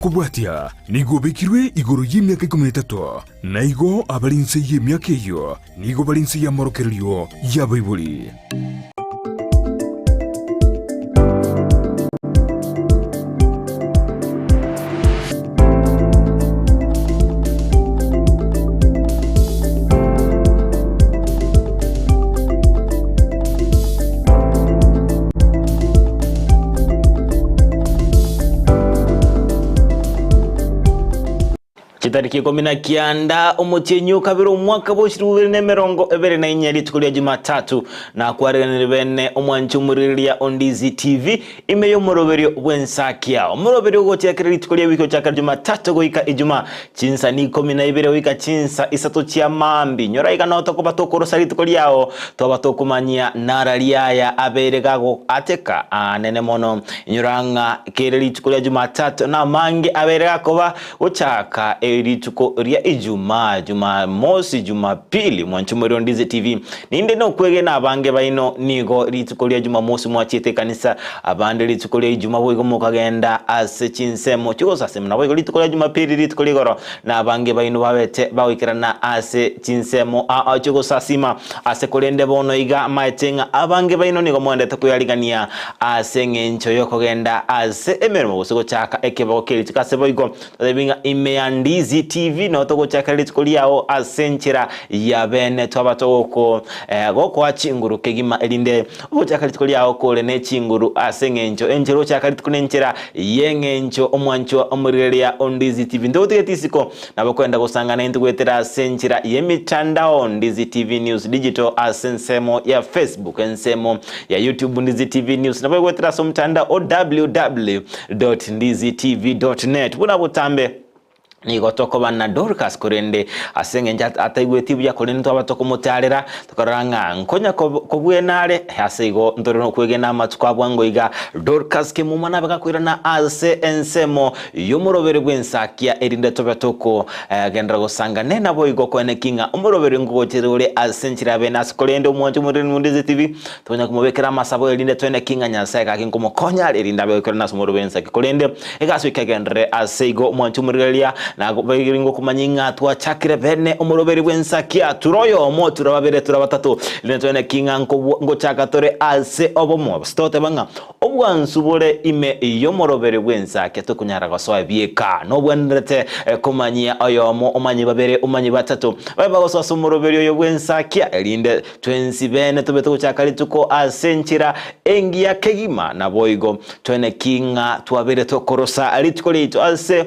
Kobwatia, nigo obekirwe igoro y'emiaka ikomi na etato, na igo abare inse y'emiaka eyio nigo bare inse y'amorokererio y'abaibori. Chitariki 19 omotienyi o kabere omwaka bwa chilifu bibere na emerongo ebere na inye rituko ria Jumatatu nakwareganire bene omwanchi omorigereria o Ndizi TV ime y'omoroberio bw'ensakia omoroberio ogochakera rituko ria wiki gochakera Jumatatu goika Ijumaa chinsa ni ikomi na ibere goika chinsa isato chia maambia nyora iga noo tokoba tokorosa rituko riao twaba tokomanyia narari aya abeire gagoateka aanene mono inyora ng'a Kere rituko ria Jumatatu namange abeire gakoba gochaka rituko ria Ijumaa, Jumamosi, Jumapili. Mwanche more o Ndizi TV. Ninde nokwegena abange baino nigo rituko ria Jumamosi mwachiete ekanisa, abande rituko ria Ijumaa boigo mokagenda ase chinsemo chi'ogosasima, naboigo rituko ria Jumapili rituko rigoro na abange baino babete bagoikerana ase chinsemo ao chi'ogosasima. Ase korende bono iga maete ng'a abange baino nigo moendete koyarigania ase engencho y'okogenda ase emeremo gose gochaka ekebago kia rituko ase boigo totebi ng'a ime ya Ndizi TV noo togochakera rituko riao ase enchera ya bene twaba togoko gokoa chinguru kegima erinde ogochaka rituko riao kore ne chinguru ase engencho enchera ochaka rituko nenchera y'engencho omwanchwa omorigereria o Ndizi TV ntogotigeti isiko Nabo kwenda gosangana intwe goetera ase enchera y'emitandao Ndizi TV News Digital ase ensemo ya Facebook, ensemo ya YouTube Ndizi TV News, nabo goetera ase omotandao o www.ndizitv.net. Buna botambe nigo tokoba na Dorcas korende ase eng'encho ataigweti buya korende twaba tokomotarera Tokarora ng'a nkonya kobwena are, ase igo ntore nokwegena amatuko a bwango iga. Dorcas kemuma nabe gakoirana ase ensemo y'omoroberi bw'ensakia, erinde tobe tokogenderera gosangane naboigo koeneki ng'a omoroberi ngogochera ore ase enchera ya bene ase korende omwancho omoremi o Ndizi TV tokonya komobekera amasabo erinde toeneki ng'a Nyasae gaki nkomokonya are erinde abe goikerana ase omoroberi bw'ensakia korende egasi goika egenderere ase igo omwancho omorigereria Naboigo ngokomanya ing'a twachakire bene omoroberi bw'ensakia, ture oyomo, ture babere, ture batato, rende twene ki ng'a ngochaka tore ase obomo. Gose togoteba ng'a obwansu bore ime y'omoroberi bw'ensakia tokonyara gosoa bieka. Nobwenerete komanyia oyomo, omanye babere, omanye batato, babe bagosoa ase omoroberi oyo bw'ensakia, erinde twensi bene tobe togochaka rituko ase enchera engiya kegima. Naboigo twene ki ng'a twabeire tokorosa rituko riaito ase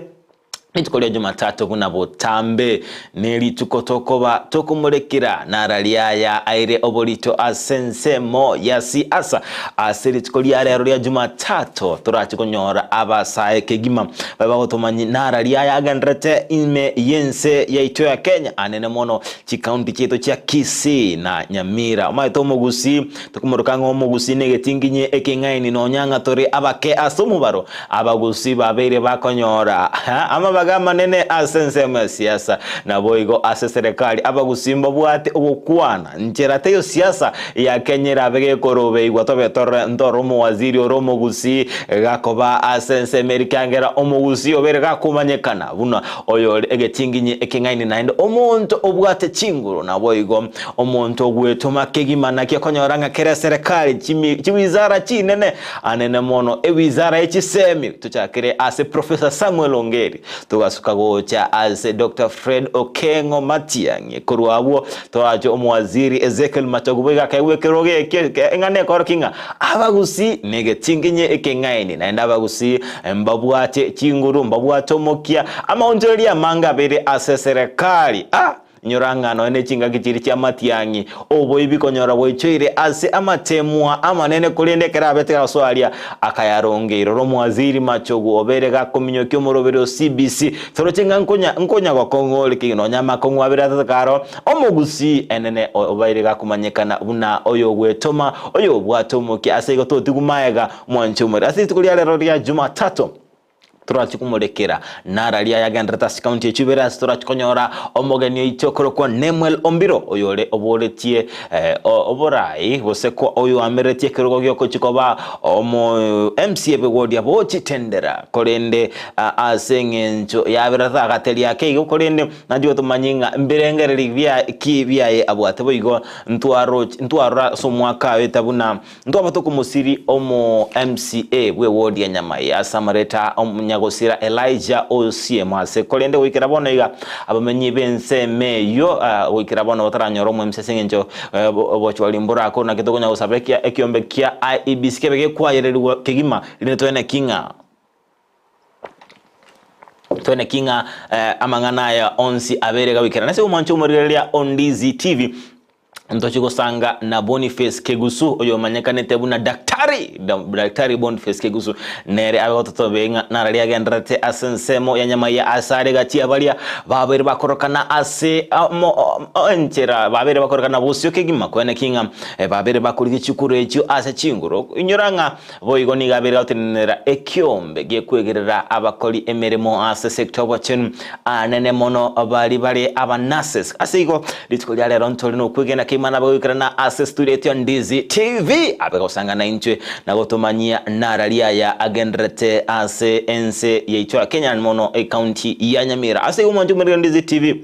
Rituko ria Jumatatu buna botambe nerituko tokoba tokomorekera narari aya aire oborito ase ensemo ya siasa. Ase rituko ria rero ria Jumatatu torache konyora abasae kegima babe bagotomanyi narari aya agenderete ime yense yaito ya Kenya anene mono chikaunti chiaito chia Kisii na Nyamira. Omanyete omogusii tokomoroka ng'a omogusii negetinginye ekeng'aini nonya ng'a tore abake ase omobaro Abagusii babeire bakonyora amabaga amanene ase ensemo ya siasa, naboigo ase eserekari abagusii mbabwate ogokwana nchera teiyo siasa ya Kenya erabe gekorobeigwa tobe tore ntore omowaziri ore omogusii gakoba ase ensemo eri kiagera omogusii obeire gakomanyekana buna oyore egetinginyi ekeng'aini naende omonto obwate chinguru naboigo omonto ogwetoma kegima naki okonyora ng'a kera eserekari chiwizara chinene Anene mono ewizara ye chisemi tochakire ase Professor Samuel Ongeri togasuka gocha ase Doctor Fred Okengo Matiang'i korwa abwo torache omowaziri Ezekiel Machogu boigo akaegwa ekerogo ekio eng'ana ekorokia ng'a abagusii negetinginye ekeng'aini naende abagusii mbabwate chinguru mbabwate omokia amaonchoreria amange abeire ase eserekari ah! Inyora ng'a nonya ne chingaki chiria chi'amatiang'i, oboibi konyora bwaichoire ase amateemwa amanene, korende ekero abete gasoa aria, akayarongeira. Ore omwaziri machogu obeire gakominyokia omoroberi o CBC, toroche ng'a nkonya nkonya gokong'a ore kegima nonya amakong'u abere atato karo omogusii enene obeire gakomanyekana buna oyogwetoma, oyobwate omokia. Ase igo totigwa magega, mwanche omorero. Ase rituko ria rero ria Jumatatu. Torachi komorekera nararia ayagenderete ase county echio ibere ase torachi konyora omogeni oito okorokwa Nemuel Ombiro oyore oboretie oborai gose kwa oyoameretie ekerogo giokochi koba omo MCA bwe ward ya Bochitendera korende ase eng'encho yabere tagateria ake igo korende nachi gotomanyie ng'a mbirengereri bia ki biaye abwate boigo ntwaroche ntwarora ase omwaka oeta buna Ntwaba tokomosiri omo MCA bwe ward ya Nyamai ase amareta omonyagosira Elijah Osiemo ase korende goikera bono iga abamenyi b'ensemo eyio goikera bono bataranyora omo MCA ase eng'encho obochwari mborakore naki tokonya gosaba ekiombe kia IEBC kebe gekwayererigwa kegima rinde toene ki ng'a Toene ki ng'a amang'ana aya onsi abeire gagoikerana ase omwancho omorigereria o Ndizi TV. Ntochi gosanga na Boniface Kegusu oyomanyekanete buna Daktari Daktari Boniface Kegusu nere abe gototobia ng'a narari agendererete ase ensemo ya Nyamaiya ase are gati ya baria babeire bakorokana ase enchera babeire bakorokana bosio kegima koene ki ng'a babeire bakorigia chikura echio ase chinguru. Inyora ng'a Boigo nigo abeire gotenenera ekiombe gi'ekwegerera abakori emeremo ase sector y'obochenu anene mono baria bare aba nurses. Ase igo, rituko ria rero ntore nokwegena kegima nabe goikerana ase studio yaito ya Ndizi TV abe gosangana intwe na gotomanyia narari aya agendererete ase ense yaito ya Kenya mono ecounty ya Nyamira. Ase igo mwanche omoregereri Ndizi TV.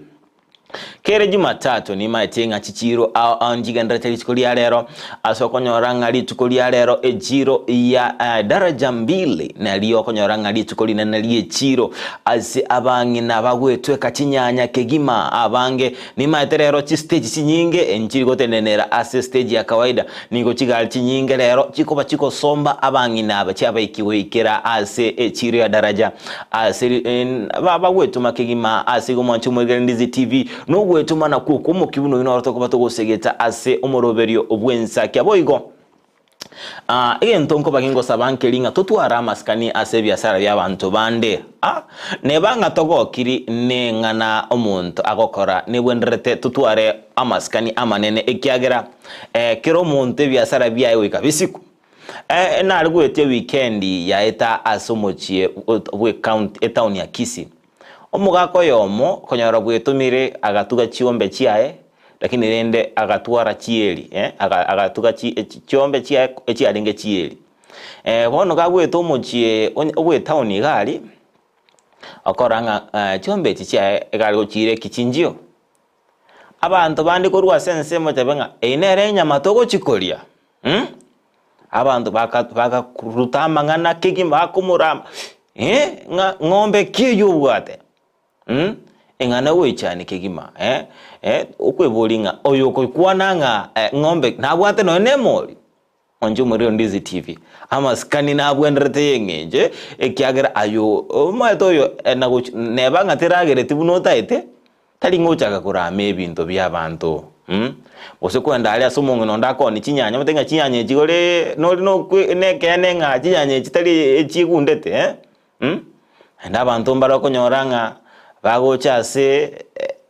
Kere Jumatatu nimaetie ng'a chichiiro ao ao nchigenderete rituko ria rero, ase okonyora ng'a rituko ria rero echiiro ya Daraja Mbili nario okonyora ng'a rituko rinene ri'echiiro ase abang'ina bagwetweka chinyanya kegima abange. Nimaete rero chistage chinyinge nchiri gotenenera ase stage ya kawaida, nigo chigari chinyinge rero chikoba chigosomba abang'ina aba chiabaiki goikera ase echiiro ya Daraja. Ase bagwetoma kegima ase igo mwanche omwegere Ndizi TV nogwetoma nakwo okwo omokia buna oyio noro tokoba togosegeta ase omoroberio bw'ensakia. Boigo egento nkoba gingosaba nkeri ng'a totware amasikani ase ebiasara bi'abanto bande. Neba ng'a togokiri neng'ana omonto agokora nebwenderete totware amasikani amanene ekiagera kera omonto ebiasara biaye goika bisikwe. Nare goetia ewikendi yaeta ase omochie bw'ekaunti etaoni ya Kisii. Omogaka oyomo konyora bwetomire agatuga chiombe chiaye lakini rende agatwara chieri agatuga chiombe chiaye echiarenge chieri. Bono kagoeta omochie bw'etaoni iga aria, okorora ng'a chiombe echi chiaye iga are gochiira ekichinjio. Abanto bande korwa ase ensemo batebe ng'a eyio nere enyama togochia koria mh, abanto baka bakaruta amang'ana kegima bakomorama eh, ng'a ng'ombe ki eyio obwate mh, eng'ana goichani kegima eh, eh, okweboria ng'a oyo okokwana ng'a ng'ombe nabwate nonye na emori. Onche omorero Ndizi TV. Amasikani nabwenerete y'eng'encho ekiagera aye omaete oyo nagochi neba ng'a teragereti buna otaete, tari ng'a ochaka korama ebinto bi'abanto mh, gose kwenda aria ase omong'ina onde akooni chinyanya omotebie ng'a chinyanya echi gore nori nokwe nekeene ng'a chinyanya echi tari echigundete eh mh. Naende abanto mbare okonyora ng'a bagocha ase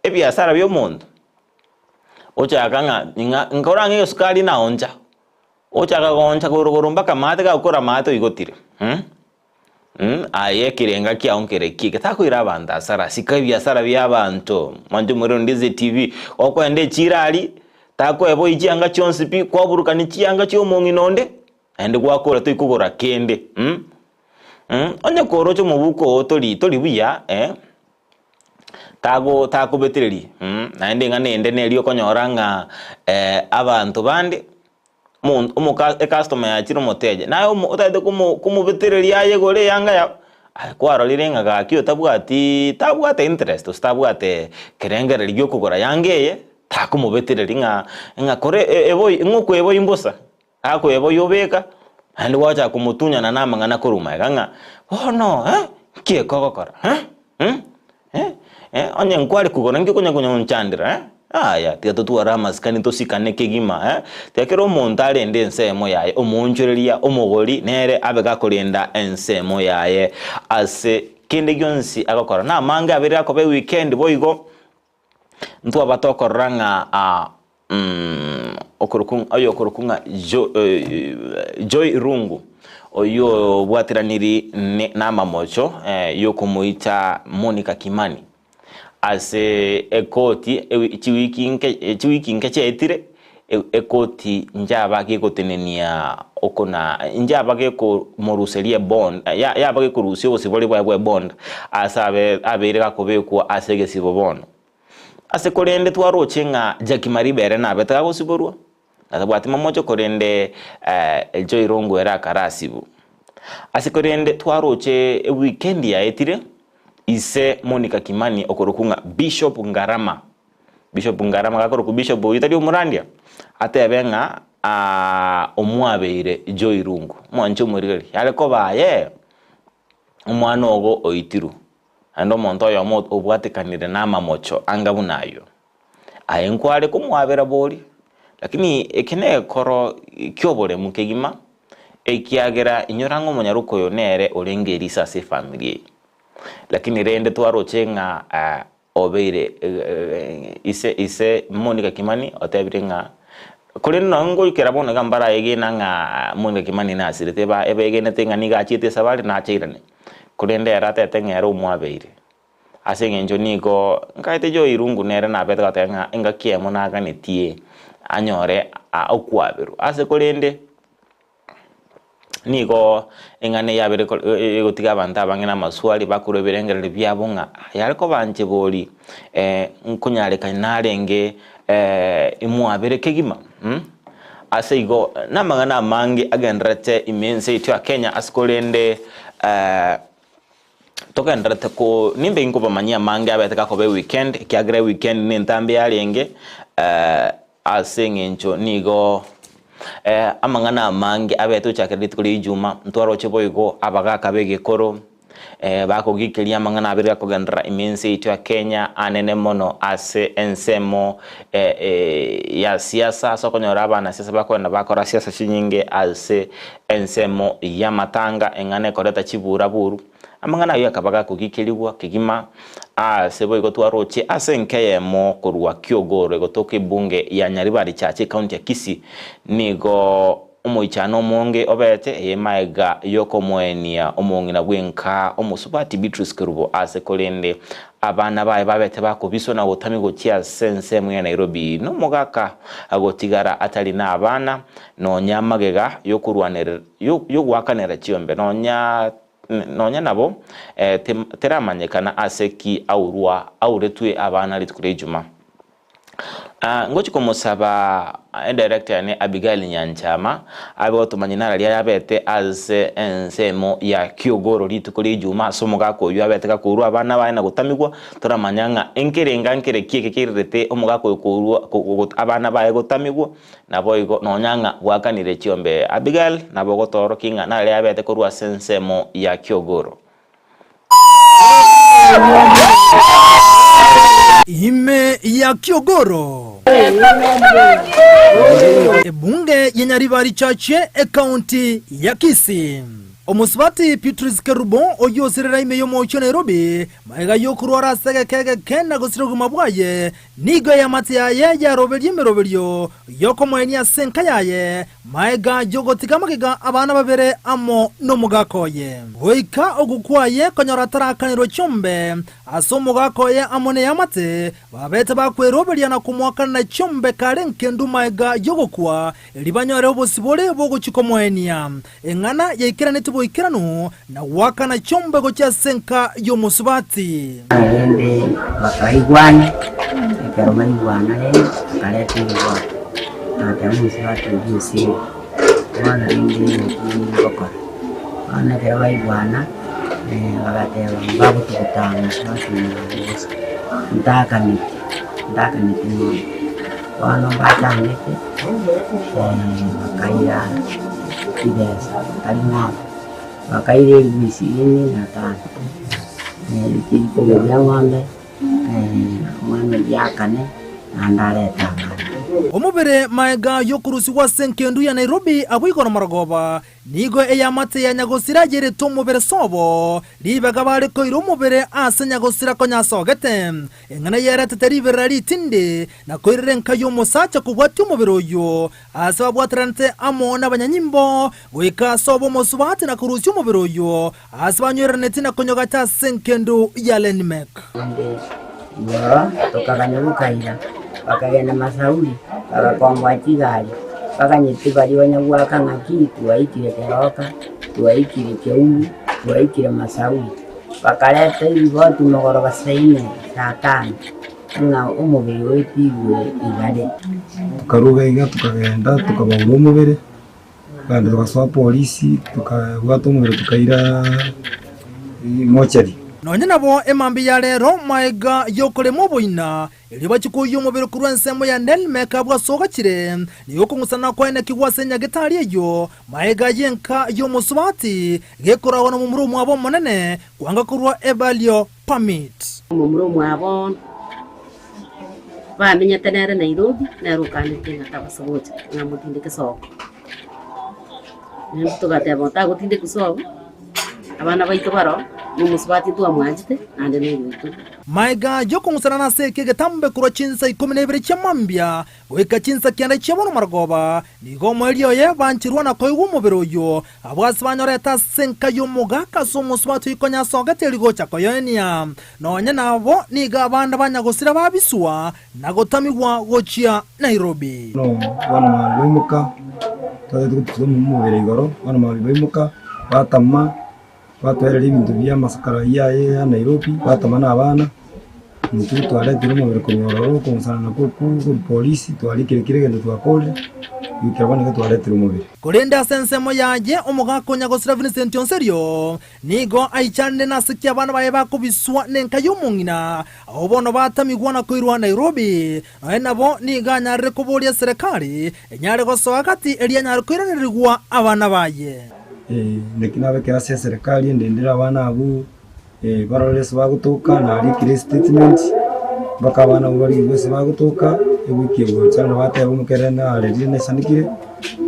ebiasara bia omonto. Ochaka ng'a ng'a nkore ang'e esukari naoncha, ochaka gooncha korwa igoro mpaka maate gagokora maate oigotire aye ekerenga kiago nkere ki eke takoira abanto asara, sika ebiasara bia abanto, mwanche omorero Ndizi TV, okoenda echiro aria, takoeboyia chianga chionsi pi, kwaburukania chianga chia omong'ina onde, naende gwakora toikogora kende Onye koroche omobuko oo tori tori buya eh. Tago takobetereria naende eng'ana ende neri okonyora ng'a abanto bande, omonto omoka ecustomer yachire omoteja, naye omo otagete komo komobetereria ayegore eyanga yago, aye kwarorire ng'a gaki otabwatiii tabwate interest gose tabwate kerengererio gia okogora yanga eye, takomobetereria ng'a ng'a kore eboi ng'a okoeboyia mbosa. Akweboyia obeka, naende gwachaka komotunyana namang'ana korwa magega ng'a, Bono eh, nki eke ogokora eh, mm, eh, eh, onye nkware kogora nki okonya konyonchandera eh? Yaya, tiga totware amasikani tosikane kegima eh, tiga kera omonto arende ensemo yaye, omoonchoreria, omogori, nere abe gakorenda ensemo yaye ase kende gionsi agokora. Namange abere akoba ewikendi boigo. Ntwaba tokorora ng'a okorokwa oyokorokwa ng'a Joy Rungu. Oyio obwatiraniri namamocho yokomoita Monica Kimani ase ekoti chiwiki nke chiwiki nke chiaetire, ekoti njaba gegotenenia okona njaba gekomoruseria ebond yaba gekorusia obosibore bwaye bwa ebond ase abe abeire gakobekwa ase egesibo bono. Ase korende twaroche ng'a Jacky Mariba ere nabete gagosiborwa. Natabwati mamocho korende Joy Rongo ere akarasibu. Ase korende twaroche ewikendi yaetire ise Monica Kimani okorokwa ng'a Bishop Ngarama, Bishop Ngarama gakorokwa Bishop oyio tari omorandia, atebe ng'a omwabeire Joy Rungu, omwanche omorigereria, yare koba aye omwana ogo oitirwe, naende omonto oyomo obwatekanire namamocho anga buna ayio. Aye nkware komwabera bori, lakini eke negekoro ki'oboremu kegima, ekiagera inyora ng'a omonyaroka oyo nere orenge eriso ase efamiri eye. Lakini rende twaroche ng'a obeire ise ise Monica Kimani otebire ng'a korende nonye ngoikera bono iga mbaraegena ng'a Monica Kimani nasirete eba ebegenete ng'a nigo achiete esabari nache airane, korende ere atebete ng'a ere omwabeire. Ase engencho nigo nkaete Joy Irungu nere nabete goteba ng'a engaki eyemo naganetie anyore okwaberwa. Ase korende nigo eng'ana eye yabere egotiga abanto abange na amaswali bakorwa ebirengererio biabo ng'a yare kobanche bori nkonyarekana narenge imwabere kegima Ase igo namang'ana amange agendererete ime ense yaito ya Kenya ase korende. Togendererete ko nimbe inkobamanyia amange abete gakoba eweekend, ekiagera eweekend nentambe yarenge ase eng'encho nigo amang'ana amange abete gochakera rituko ria ijuma, ntwaroche boigo abagaka ba egekoro bakogikeria amang'ana abere gakogenderera ime ense yaito ya Kenya anene mono ase ensemo ya siasa ase okonyora abanasiasa bakogenda bakora siasa chinyinge ase Ensemo y'amatanga eng'ana ekoreta chibuuraburu, amang'ana ayio akaba gakogikerigwa kegima aase boigo twaroche ase enka eyemo korwa Kiogoro egotoka ebunge ya Nyaribari Church ecounty ya Kisii nigo omoichano omonge obete eye maega yokomoenia omong'ina bw'enka omosubati Beatrice Kerubo ase korende abana baye babete bakobiswa na gotamigwa gochia ase ensemo ya Nairobi nomogaka agotigara atari nabana Nonya magega y'okorwanerera y'ogoakanera chiombe, nonya nonya nabo teramanyekana ase ki aurwa auretwe abana rituko ria Ijuma. Ngochia komosaba edirector yane Abigail Nyanchama abe gotomanyia nara riaye abete ase ensemo ya Kiogoro rituko ria Ijuma ase omogaka oyio abete gakourwa abana baye na gotamigwa toramanya ng'a enkerenga nkere ki eke kererete omogaka oyo kourwa abana baye gotamigwa. Naboigo nonya ng'a gwakanire chiombe Abigail nabo ogotoorokia ng'a nare abete korwa ase ensemo ya Kiogoro. Ime ya Kiogoro. Ebunge ya Nyaribari Chache, Ekaunti ya Kisii. Omosubati Beatrice Kerubo oyio osirera ime y'omochie o Nairobi magega y'okorwara ase egeka egeke na gosira obogima bwaye Nigo eamate yaye yaroberie emeroberio y'okomoenia ase enka yaye, magega y'ogotiga magega abana babere amo nomogaka oye. Goika ogokwa kwaye konyora atarakanerwa chiombe ase omogaka oye amo neamate, babete bakweroberia na komoakanera chiombe kare nkendu magega y'ogokwa, erio banyore obosibore bogochia komoenia. Eng'ana yaikeranetie boikeranu na goakana chiombe gochia ase enka y'omosubati. Rende bakaigwana, ekero baigwana rende bakareta eribwato, bagateba omosubati oyio osire, bono rende naki ngokora. Bono ekero baigwana, bagateba mbagotuguta omosubati oyo bosa, ntakaneti, ntakaneti mono. Bono mbachangete, bakaira chibesa tari ng'ombe, bakaira elifu ishirini na tano, chikoria ng'ombe, omwana oyio akane, naende arete abana. Omobere maega y'okorusigwa ase engendu ya Nairobi abwo igoro marogoba, nigo eamate ya nyagosira yerete omobere sobo, ribaga bare koira omobere ase nyagosira konya asogete. Eng'ana yeretete riberera ritindi, na koirera enka y'omosacha kobwatia omobere oyio, Aase babwateranete amo nabanyanyimbo, goika ase obomosubati na korusia omobere oyio, aase banywereraneti na konyogacha ase engendu ya Lenimek. Naende igoro tokaganya bokaira, bakagenda Masauri, bagakomboa chigari, baganyete baria banyagoaka ng'aki twaikire Keroka, twaikire Keumbu, twaikire Masauri. Bakareta eriboti mogoroba saa ine, saa tano. Ng'a omobere oetigwe igare. Tokaruga iga tokagenda tokabaura omobere, naende togasoa polisi tokabwata omobere tokaira mochari. Nonya nabo emambia ya rero maega y'okorema oboina, erio bachie koiyia omobere korwa ensemo ya Nelmeka bwasogachire, nigo okong'usana kwaenekigwa ase enyagetari eyio, maega y'enka y'omosubati, gekoragwa nomomura omwabo omonene, kwanga korwa Ebalio permit. Omomura omwabo bamenyete nere Nairobi, nere okanete ng'a tabasa gocha ng'a amotindeke sobo. Naende togateba onde tagotindekwa sobo, abana baito baroo, na omosubati ntwamwanchete naende na oyoito. Maega y'okong'usanana ase eke egetambe korwa chinsa ikomi na ibere chia mambia goika chinsa kianda chia bono marogoba, nigo omoerio oye bancherwa na koigwa omobere oyio, Abwo ase banyorete ase enka y'omogaka ase omosubati oyio konya asogete erio gocha koyoenia. Nonya nabo nigo abande banyagosira babiswa na gotamigwa gochia Nairobi. Bono bono mambia baimoka, twachete gotusa omobere igoro, bono mambia baimoka, batama, batwereria ebinto bia amasakara ayio aye ya Nairobi, batama na abana. Intwe twaretire omobere korwa ororo okong'usana nakwo okwo korwa polisi, twarikire kera egento twakorire, goikera bono nigo twaretire omobere. Korende ase ensemo yaye omogaka o nyagosira Vincent Onserio nigo aichanire nase ki abana baye bakobiswa nenka y'omong'ina, abwo bono batamigwa na koirwa Nairobi. Nonya nabo nigo anyarire koboria eserekari enyare gosoa gati erio anyare koiranerigwa abana baye. Naki nabekire ase eserekari endendere abana abwo. Barore ase bagotoka, narikire estatement, mpaka abana abwo barigwe ase bagotoka, ewiki egocha nabo bateba omokere narerire naisanekire,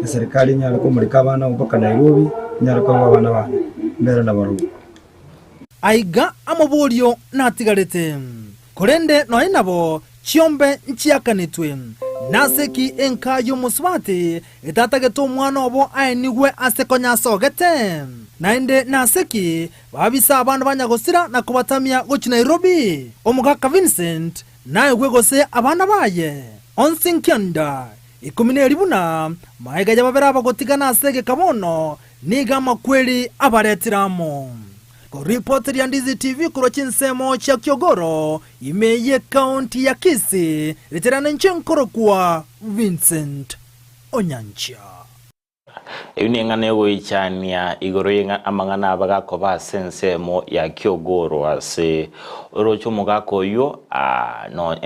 eserikari enyare komoreka abana abwo mpaka Nairobi, enyare koegwa abana bane, mbere nabarobwo. Aiga amoborio natigarete. Korende nonya nabo chiombe nchiakanetwe. Nase ki enka y'omosubati etatagete omwana obo aenigwe ase konya asogete? Naende nase ki babisa abana ba nyagosira na kobatamia gochia Nairobi? Omogaka Vincent naegwe gose abana baye? Onsi nkianda ikomi neri buna maega ya babere abagotigana ase egeka bono nigo amakweri abaretire amo. Koripoteria Ndizi TV korwa chinsemo chia Kiogoro, ime y'Ekaunti ya Kisii, richerane inche nkorokwa Vincent Onyancha. Eyio neng'ana egoichania igoro y'amang'ana abagakoba ase ensemo ya Kiogoro ase oroche omogaka oyio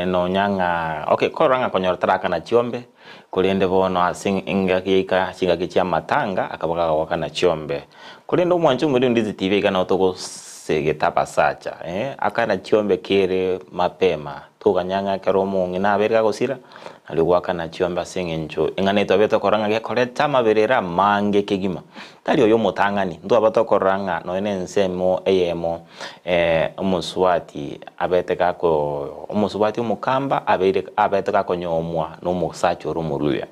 nonya ng'a okay korora ng'a konyora tarakana chiombe korende bono ase engaki yaika chingaki chi'amatanga akaba kagokana chiombe. Korende omwancho omoriri Ndizi TV iga nabo togosegeta abasacha akana chiombe kere mapema toganya ng'a ekero omong'ina abeire gagosira nario goakana chiombe ase eng'encho eng'ana eye twabete tokorora ng'a gekoreta amaberero amange kegima. Tari oyo omotang'ani, ntwaba tokorora ng'a nonya na ensemo eyemo omosubati abete gako omosubati omokamba abeire abete gakonyomwa na omosacha ore omoruya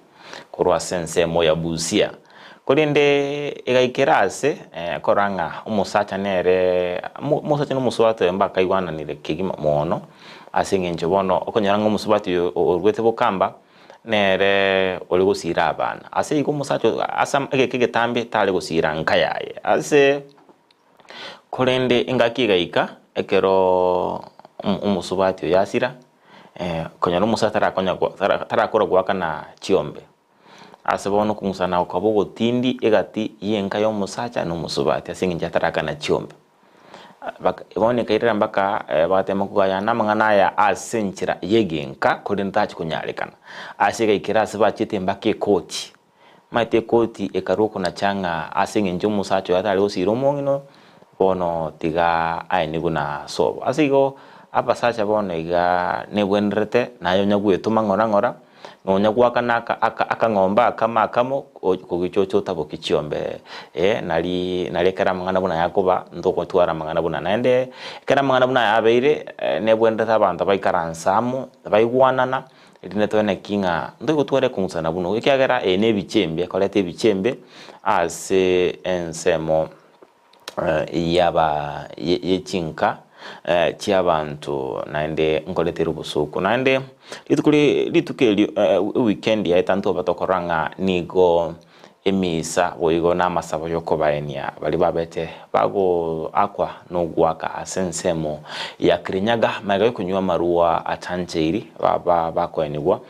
korwa ase ensemo ya Busia. Korende egaikera aase korora ng'a omosacha nere omosacha na omosubati oye mbakaigwananire kegima mono, ase eng'encho bono okonyora ng'a omosubati oyo oruete bokamba, nere ore gosiira abana. Ase igo omosacha oyo ase egeka egetambe tare gosiira nka yaye. Ase korende engaki egaika ekeroo omosubati oyo asira, konyora omosacha tarakonya tarakora goakana chiombe. Ase bono okong'usana gokaba ogotindi egati y'enka y'omosacha na omosubati ase eng'encho atarakana chiombe. Bono ekairera mpaka bagatema kogayana amang'ana aya ase enchera y'egenka korende tachi konyarekana. Ase egaikera ase bachiete mpaka ekoti, omanyete ekoti ekarwa okonacha ng'a ase eng'encho omosacha oyo atare gosira omong'ina oyo, bono tiga aenigwe na sobo. Ase igo abasacha bono igaa nebwenerete naye onya goetoma ng'ora ng'ora. Nonya goakana aka aka akang'ombe akamo akamo kogicha oche otaboki chiombe eh, nari nari ekero amang'ana buna aya akoba ntogotwara amang'ana buna aya. Naende ekero amang'ana buna aya abeire, nebwenerete abanto baikaranse amo, baigwanana, erinde tobe ki ng'a ntogotwara ekong'usana buna ogo, ekiagera eye na ebicha embe, ekoreta ebicha embe ase ensemo. yaba ye chinka chi'abanto naende nkoretere obosooku. Naende rituko ri rituko erio ewikendi yaeta ntobate okorora ng'a nigo emisa boigo na amasabo y'okobaenia baria babete bagoakwa na ogoaka ase ensemo ya Kirinyaga magega y'okonywa amarua atancheiri baba bakoenigwa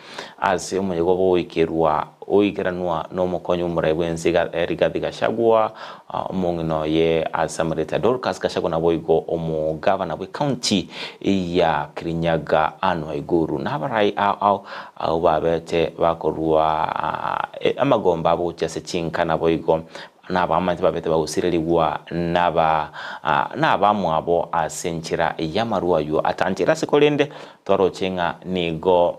ase omoyega obo goikerwa Oikeranwa nomokonyi bw'omorai bw'ense Rigathi Gachagua, omong'ina oye ase amarieta Dorcas Gachagua naboigo omogavana bw'ecounty ya Kirinyaga Anne Waiguru na abarai ao ao abwo babete bakorua amagomba abo gochia ase chinka naboigo nabamanyete babete bagosirerigwa naba nabamwabo ase enchera y'amarwa aywo atanchire ase korende twaroche ng'a nigo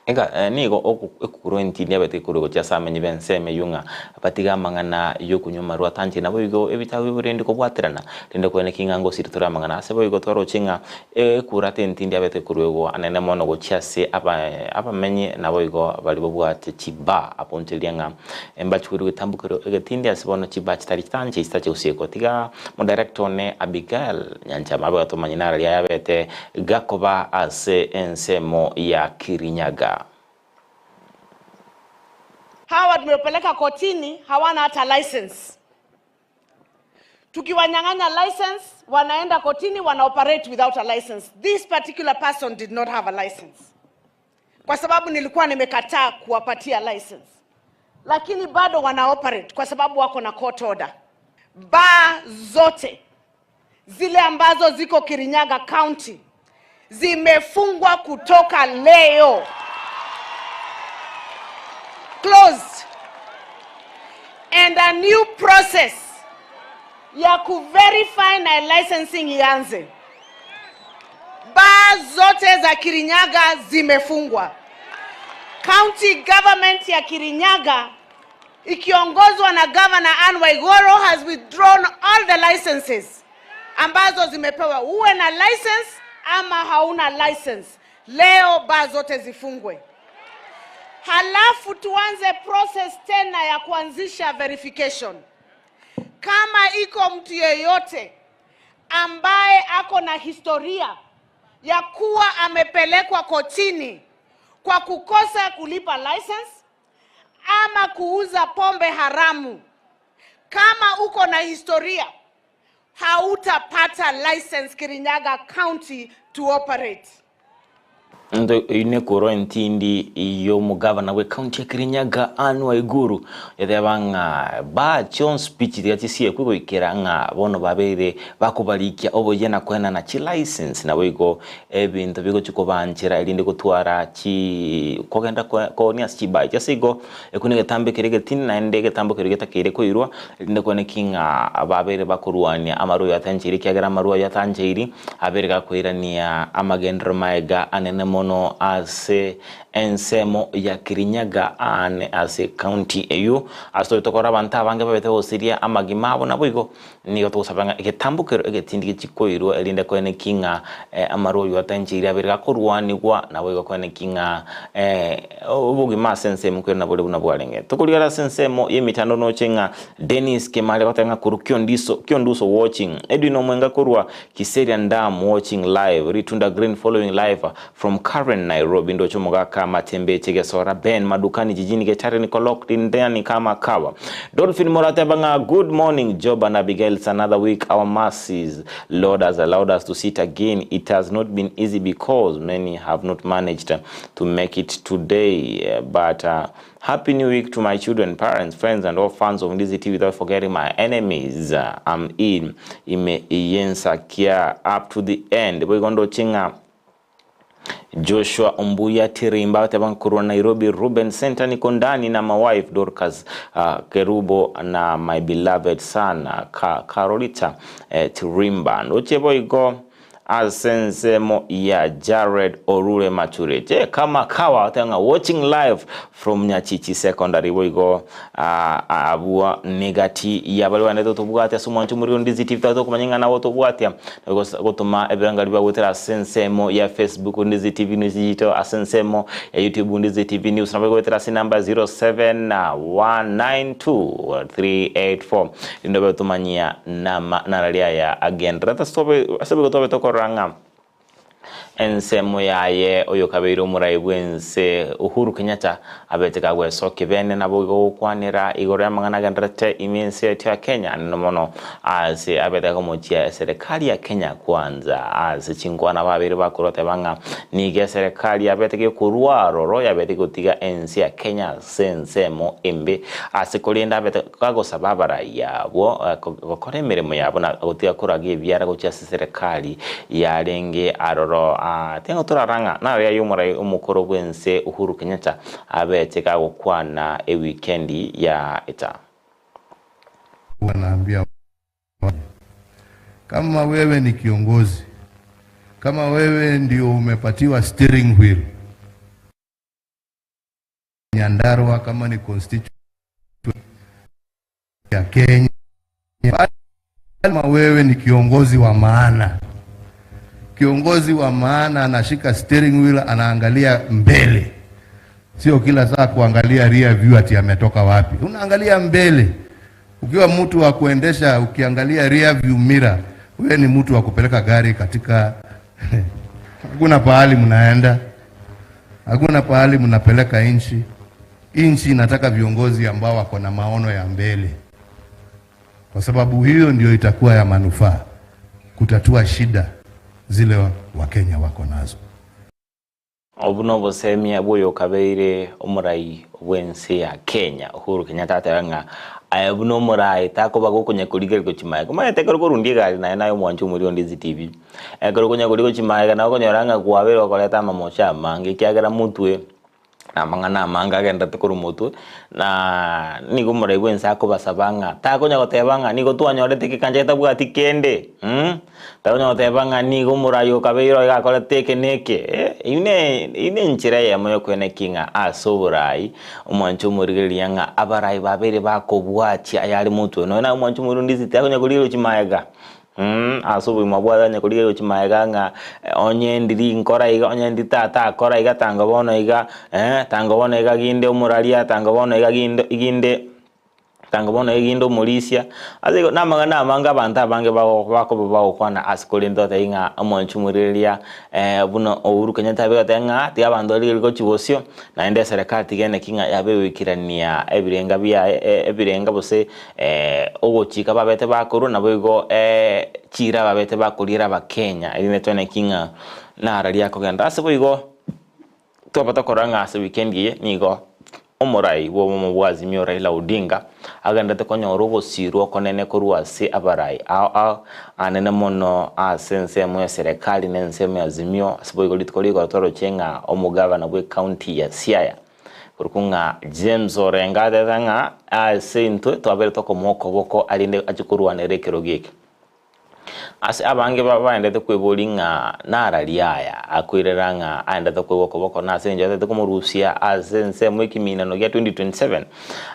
Ega nigo ekogoro entindi yabete ekorwa gochia ase amenyi b'ensemo eyio ng'a batige amang'ana y'okonywa amarwa atanchire. Naboigo ebitabu ebi rende kobwaterana, rende kwene ki ng'a ngosira tore amang'ana ase boigo twaroche ng'a ekurata entindi yabete ekorwa igo anene mono gochia ase abamenyi naboigo baria babwate chibaa abonchereria ng'a mbachwe egetambokero egetindi ase bono chibaa chitari chitanchire chitache gosiekwa. Tiga Omodirector one Abigail Nyanchama abe otomanye naro riaye abete Gakoba ase ensemo ya Kirinyaga. Hawa tumepeleka kotini hawana hata license. Tukiwanyang'anya license wanaenda kotini wana operate without a license. This particular person did not have a license. Kwa sababu nilikuwa nimekataa kuwapatia license. Lakini bado wana operate kwa sababu wako na court order. Bar zote zile ambazo ziko Kirinyaga County zimefungwa kutoka leo. Closed. And a new process ya kuverify na licensing ianze. Baa zote za Kirinyaga zimefungwa. County government ya Kirinyaga ikiongozwa na Governor Anne Waiguru has withdrawn all the licenses ambazo zimepewa. Uwe na license ama hauna license, leo baa zote zifungwe. Halafu tuanze process tena ya kuanzisha verification. Kama iko mtu yeyote ambaye ako na historia ya kuwa amepelekwa kotini kwa kukosa kulipa license ama kuuza pombe haramu, kama uko na historia hautapata license Kirinyaga County to operate. Ento eyio nekorwa entindi y'omogavana bw'ecounty ya Kirinyaga Anne Waiguru yateba ng'a baa chionsi pi chiria chisiekwe goikera ng'a bono babeire bakobarikia oboyia na koenana chilicense naboigo ebinto bigochia kobanchera erinde gotwara chi kogenda koonia ase chibachi. Ase igo, ekio negetambo ekere egetindi naende egetambo keria getakeire koirwa, erinde kwane ki ng'a babeire bakorwania amarwa ayio atancheiri, ekiagera amarwa ayio atancheiri abeire gakoirania amagenderero maega anene mono ase ensemo ya Kirinyaga aane ase county eyio. Ase tobe tokora abanto abange babete gosiria amagima abo naboigo Nigo togosaba ng'a egetambokero egetindi gechikoirwa, erinde koene ki ng'a amarwa oyio atancheiri abere gakorwanigwa, naboigo koene ki ng'a obogima ase ensemo nkoirana bore buna bwarenge. Tokorigara ase ensemo y'emetandao noche ng'a Dennis Kimari agoteba ng'a korwa Kiondiso, Kionduso watching, Edwin Omwenga korwa Kiserian Dam watching live, Ritunda Green following live from Karen Nairobi, ndoche omogaka Matembeche Gesora Ben Madukani jijini Getare niko locked in ndani kama kawa. Dolphin Morateba ng'a good morning Job and Abigail it's another week our mercies Lord has allowed us to sit again it has not been easy because many have not managed to make it today but uh, happy new week to my children parents friends and all fans of Ndizi TV without forgetting my enemies I'm in ime iyensakia up to the end boigo ndoche ng'a Joshua Ombuya Tirimba agateba nkorwa Nairobi Ruben Center niko ndani na my wife Dorcas uh, Kerubo na my beloved son uh, Ka Carolita eh, Tirimba ndoche boigo. Ase ensemo ya Jared Orure Mature je kama kawa oteba ng'a watching live from Nyachichi Secondary boigo abwo negati ya baria baendete gotobwatia ase omwancho omorero Ndizi TV tware tokomanya ng'a nabo tobwatia gotoma ebirengererio biabo goetera ase ensemo ya Facebook Ndizi TV News Digital ase ensemo ya YouTube Ndizi TV News nabo goetera ase enamba 07192384 Rinde obe otomanyia nama narari aya agendererete ase boigo tobe tokorora ng'a ensemo yaye oyokabeire omorai bw'ense Uhuru Kenyatta abete kagwesokia bene naboigo gokwanera igoro y'amang'ana agendererete ime ense yaito ya Kenya anene mono ase abete kagomochia eserekari ya Kenya kwanza ase chinkwana babeire bakorwa teba ng'a nigo eserekari yabete gekorwa aroro yabete gotiga ense ya Kenya ase ensemo embe, ase korende abete kagosaba abarai abwo gokora emeremo yabo na gotiga koraga ebiara gochia ase serekari yarenge aroro. Tiga torara ng'a naro aye omorai omokoro bw'ense Uhuru Kenyatta abete kagokwana ewikendi ya eta. Naambia kama wewe ni kiongozi, kama wewe ndio umepatiwa steering wheel Nyandarua, kama ni constituency ya Kenya, kama wewe ni kiongozi wa maana, kiongozi wa maana anashika steering wheel, anaangalia mbele, sio kila saa kuangalia rear view ati ametoka wapi. Unaangalia mbele. Ukiwa mtu wa kuendesha, ukiangalia rear view mirror, wewe ni mtu wa kupeleka gari katika hakuna pahali mnaenda, hakuna pahali mnapeleka nchi. Nchi inataka viongozi ambao wako na maono ya mbele, kwa sababu hiyo ndio itakuwa ya manufaa kutatua shida zile Wakenya wako nazo. Obwo nobosemia bw'oyokabeire omorai bw'ense ya Kenya Uhuru Kenyatta ateba ng'a aye buna omorai takoba gokonya korigereria gochia magega. Omanyete ekero okorundia egari naye naye omwanche omoriri onde CCTV. Ekero okonya korigia gochia magega nabo okonyora ng'a kwabeire gokoreta amamocho amange ekiagera motwe namang'ana amange agenderete korwa motwe, na nigo omorai bw'ense akobasaba ng'a takonya goteba ng'a nigo twanyorete egekancha getabwati kende takonya goteba ng'a nigo omorai okabeire iga akorete eke na eke eh, eyio ne eyio ne enchera eyemo ya okoenekia ng'a ase oborai omwanche omorigereria ng'a abarai babeire bakobwatia ayare motwe. Nonya naye omwanche omorundisi takonya korigereria chimaega. Ase obogima bwaye onye korigereria gochia magega ng'a onye ndiri nkora iga, onye ndi tata akora iga tanga bono iga, tanga bono iga ginde omoraria, tanga bono iga ginde ginde tanga bono iga ginde omorisia. Ase igo namang'ana amange abanto abange bago bakoba bagokwana ase korende totebie ng'a omwanchi omorigereria buna Uhuru Kenyatta abe goteba ng'a tiga abanto barigererie gochia bosio, naende eserekari tiga eneki ng'a yabe egoikerania ebirenga biaye ebirenga gose Ogochika babete bakorua, naboigo chiira babete bakoriera Abakenya, erinde toeneki ng'a nararia akogenda. Ase boigo twaba tokorora ng'a ase weekend eye nigo omorai bw'obomo bwa Azimio Raila Odinga agenderete konyora ogosirwa okonene korwa ase abarai ao ao anene mono ase ensemo ya serekari na ensemo ya Azimio. Ase boigo rituko rigoro toroche ng'a omogavana bw'ecounty ya Siaya Korokwo ng'a James orenge atebete ng'a ase intwe twabeire tokomoa okoboko arinde ache korwanera ekerogo eke. Ase abange baendete kweboria ng'a nararia aya akoirera ng'a aendete koegwa okoboko nase eng'encho atagete komorusia ase ensemo ekiminano gia 2027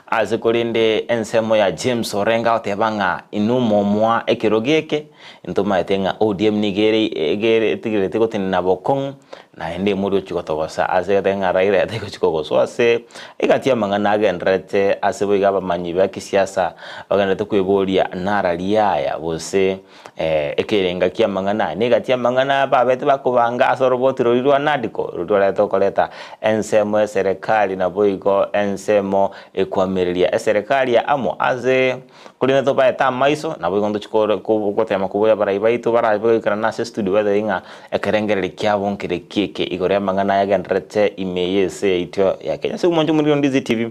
ase korende ensemo ya James orenge agoteba ng'a inwe momoa ekerogo eke ntomaete ng'a ODM nigo ere ere etigereti gotenena bokong'u Naende emori ochia gotogosa ase egete ng'a Raila tari gochia kogoswa ase egati y'amang'ana agendererete ase boigo abamanyi ba kisiasa bagendererete kweboria nararia aya gose ekerenga ki'amang'ana aya. Negati y'amang'ana babete bakobanga ase oroboti roria rwa NADCO roria rwarete koreta ensemo y'eserekari naboigo ensemo ekoamereria eserekari ya amo ase Korende tobaete amaiso, naboigo ntochie kore gotema koboria abarai baito barabe goikerana ase estudio batebie ng'a ekerengererio kiabo nkere ki eke igoro y'amang'ana aya agendererete ime y'ense yaito ya Kenya. Ase omonche omoriri Ndizi TV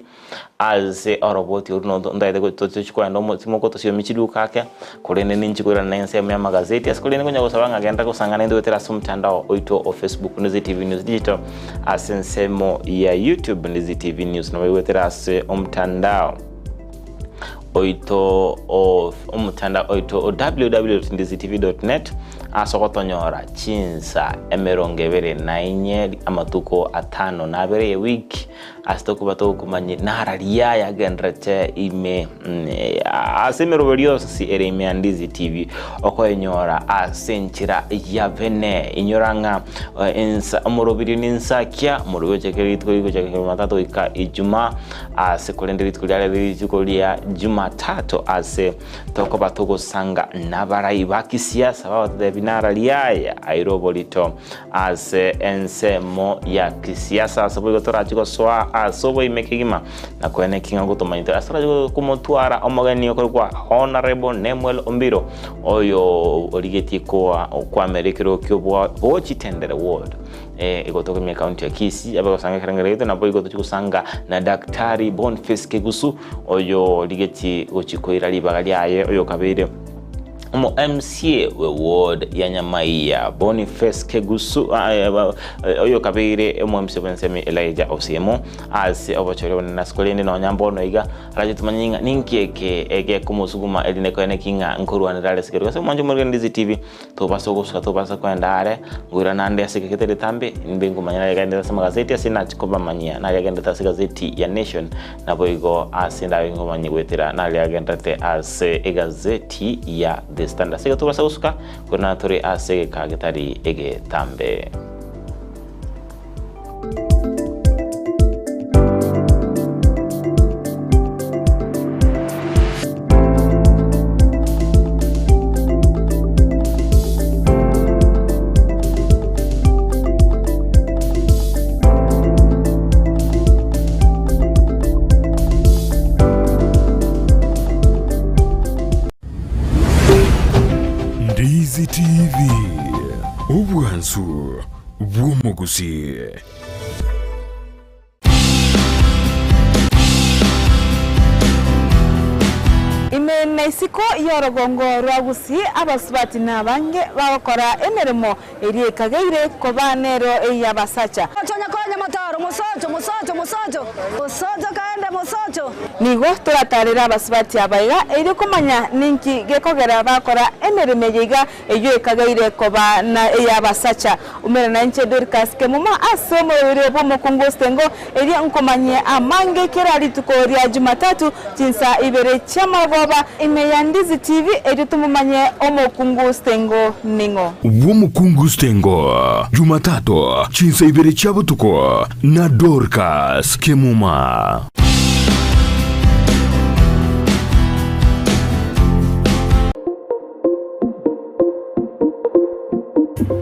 ase oroboti orwo no ntagete tochie kogenda omotimoko tosiomi chiduka ake, korende ninchie koirana na ensemo y'amagazeti ase korende konya gosaba ng'a genda gosang'ana intwe goetera ase omotandao oito o Facebook Ndizi TV News Digital, ase ensemo ya YouTube Ndizi TV News nabo goetera ase omotandao. oito o omotandao oito o www.ndizitv.net. Ase ogotonyora chinsa 24 amatuko atano na abere y'ewiki, ase tokoba togokomanyia nara riaye agenderete ime ase emeroberio yonsi ere ime ya Ndizi TV okoenyora ase enchera ya bene. Inyora ng'a ensa omoroberio ninsakia omoroberio ochakire rituko rigochaka Jumatatu goika Ijumaa ase korende rituko riare rituko ria Jumatatu ase Tokoba togosanga nabarai ba kisiasa bagototebi nara riaye aire oborito ase ensemo ya kisiasa ase boigo torachi gosoa ase oboime kegima na koene ki ng'a ngotomanyete ase torachi komotwara omogeni okorokwa Honourable Nemuel Ombiro oyo origetie koa okwamera ekerogo kia Bochitendere Ward Igo tokomia ekaunti ya Kisii abe gosanga ekerengero gete nabo igo tochi gosanga na Daktari Boniface Kegusu oyo origetie gochi koira ribaga riaye oyo okabeire omo MCA we ward ya Nyamaiya Boniface Kegusu oyo okabeire omo MCA bw'ensemo Elijah Osiemo ase obochori obonene ase korende nonya mbono iga arache tomanye ng'a ninki eke egekomosuguma erinde koene ki ng'a nkorwanera are ase ekerogo ase omwancho omorwani Ndizi TV. Tobasa gosuka tobasa koenda aare, ngoira nande ase egeka getari etambe, nimbe nkomanya naria agendete ase amagazeti ase nachia kobamanyia naria agendete ase egazeti ya Nation, naboigo ase ndabe nkomanyia goetera naria agenderete ase egazeti ya The Standard. Ase igo tobasa gosuka, koirana tore ase egeka getari egetambe. Ndizi TV, obwansu bw'omogusi. Ime na isiko y'orogongo rwa Gusii abasubati nabange bagokora emeremo eria ekageire koba nero ey'abasacha. Nigo toratarere abasubati aba iga erio komanya ninki gekogera bakora emeremo eye iga Eyio ekageire koba na ey'abasacha. Umera nainche Dorcas Kemuma ase omoroberi bw'omokungu Osengo, erio nkomanyie amange kera rituko ria Jumatatu chinsa ibere chi'amarogoba ime ya Ndizi TV erio tomomanye omokungu Stengo ning'o. Bw'omokungu Stengo, Jumatatu chinsa ibere chia botuko na Dorcas Kemuma.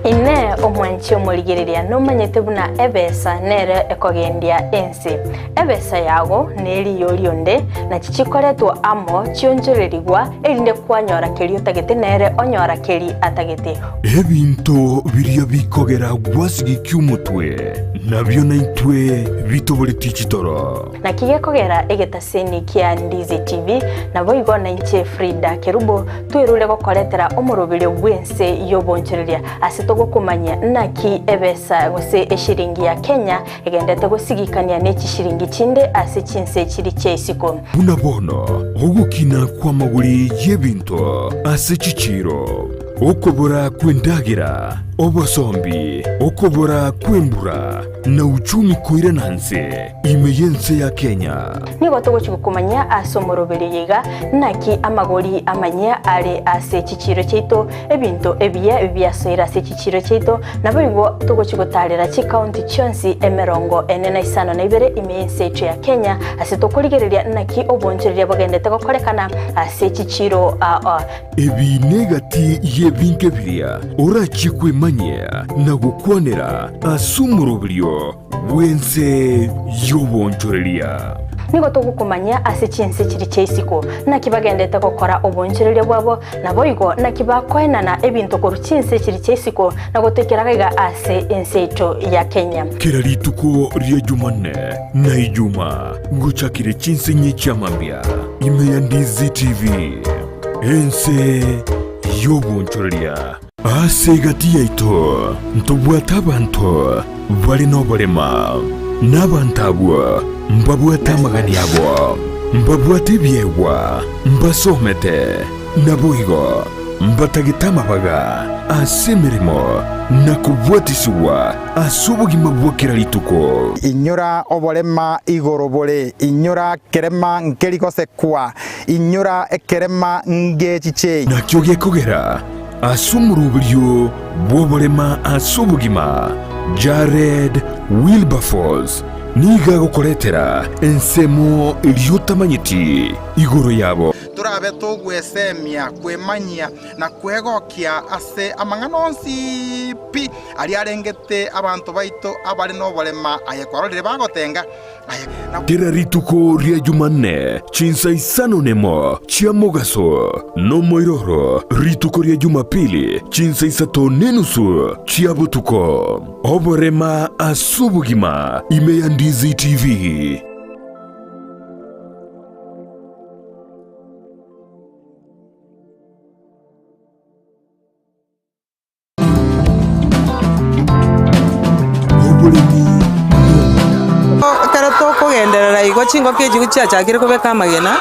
Inee! Omwanchi omorigereria nomanyete buna ebesa nere ekogendia ense? Ebesa yago neriyo rionde, nachi chikoretwa amo chionchorerigwa, erinde kwanyora keria otagete nere onyora keri atagete. Ebinto biria bikogera gwasigikia omotwe, nabio naintwe bitoboretie chitoro. Naki gekogera egetaseni kia Ndizi TV, naboigo nainche Frida Kerubo twerure gokoretera omoroberio bw'ense y'obonchoreria ase togokomanyia naki ebesa gose eshiringi ya Kenya egendete gosigikania ne chishiringi chinde ase chinse chiri chia isiko. Buna bono ogokina kw'amagori y'ebinto ase chichiiro. Okobora kw'endagera, obosombi, okobora kw'embura, na uchumi koirana nse ime y'ense ya Kenya. Nigo togochia gokomanyia ase omoroberio oyo iga, naki amagori amanyia are ase chichiiro chiaito, ebinto ebiya biasoire ase chichiiro chiaito, naboigo togochia gotaarera chikaunti chionsi 45 ime y'ense yaito ya Kenya, ase tokorigereria naki obonchoreria bogendete gokorekana ase chichiiro aa. Ebi negati y'ebinto biria orachie kwemanyia na gokwanera ase omoroberio bw'ense y'obonchoreria. Nigo togokomanyia ase chinse chiria chia isiko, naki bagendete gokora obonchoreria bwabo, naboigo naki bakoenana ebinto korwa chinse chiria chia isiko na gotoikera gaiga ase ense yaito ya Kenya. Kera rituko ria Jumanne na Ijumaa gochakire chinse inye chi'amambia ime ya Ndizi TV. Ense y'obonchoreria. Ase egati yaito ntobwate abanto bare noborema, na abanto abwo mbabwate amagani abo, mbabwate ebiegwa, mbasomete, naboigo. Mbatagete amabaga ase emeremo na kobwatisigwa ase obogima bwa kera rituko. Inyora oborema igoro bore, inyora kerema nkeri gosekwa, inyora ekerema ngechiche. Nakio gekogera ase omoroberio bw'oborema ase obogima, Jared Wilberforce nigo agokoretera ensemo eria otamanyeti igoro yabo. Torabe togwesemia, kwemanyia, na kwegokia ase amang'ana onsi pi aria arengete abanto baito abare noborema, aye kwarorire bagotenga, aye na. Kera rituko ria Jumanne chinsa isano nemo chia mogaso, nomoiroro rituko ria Jumapili chinsa isato nenusu chia botuko. Oborema ase obogima ime ya Ndizi TV. Ekero tokogenderera igo chingoko echi chiachakire kobeka amagena,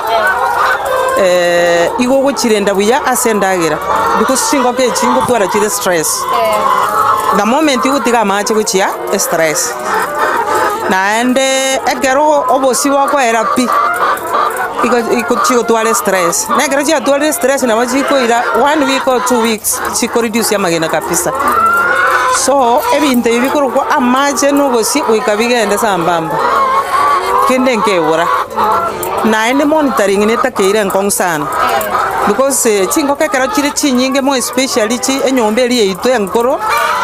igo ogochirenda buya ase endagera because chingoko echi ngotwara chire stress, the moment ogotiga amache gochia estress. Naende ekero obosie bokoera pi, igo igo chigotwara estress, na ekero chiatwarire estress nabo chikoira one week or 2 weeks chikoreduce amagena kabisa. So, ebinto ebi bikorokwa amache na obosie goika bigende sambamba, kende nkebora. Naende monitoring netakeire enkong'u sana, because chingoko ekero chire chinyinge more especially chi enyomba eria yaito enkoro,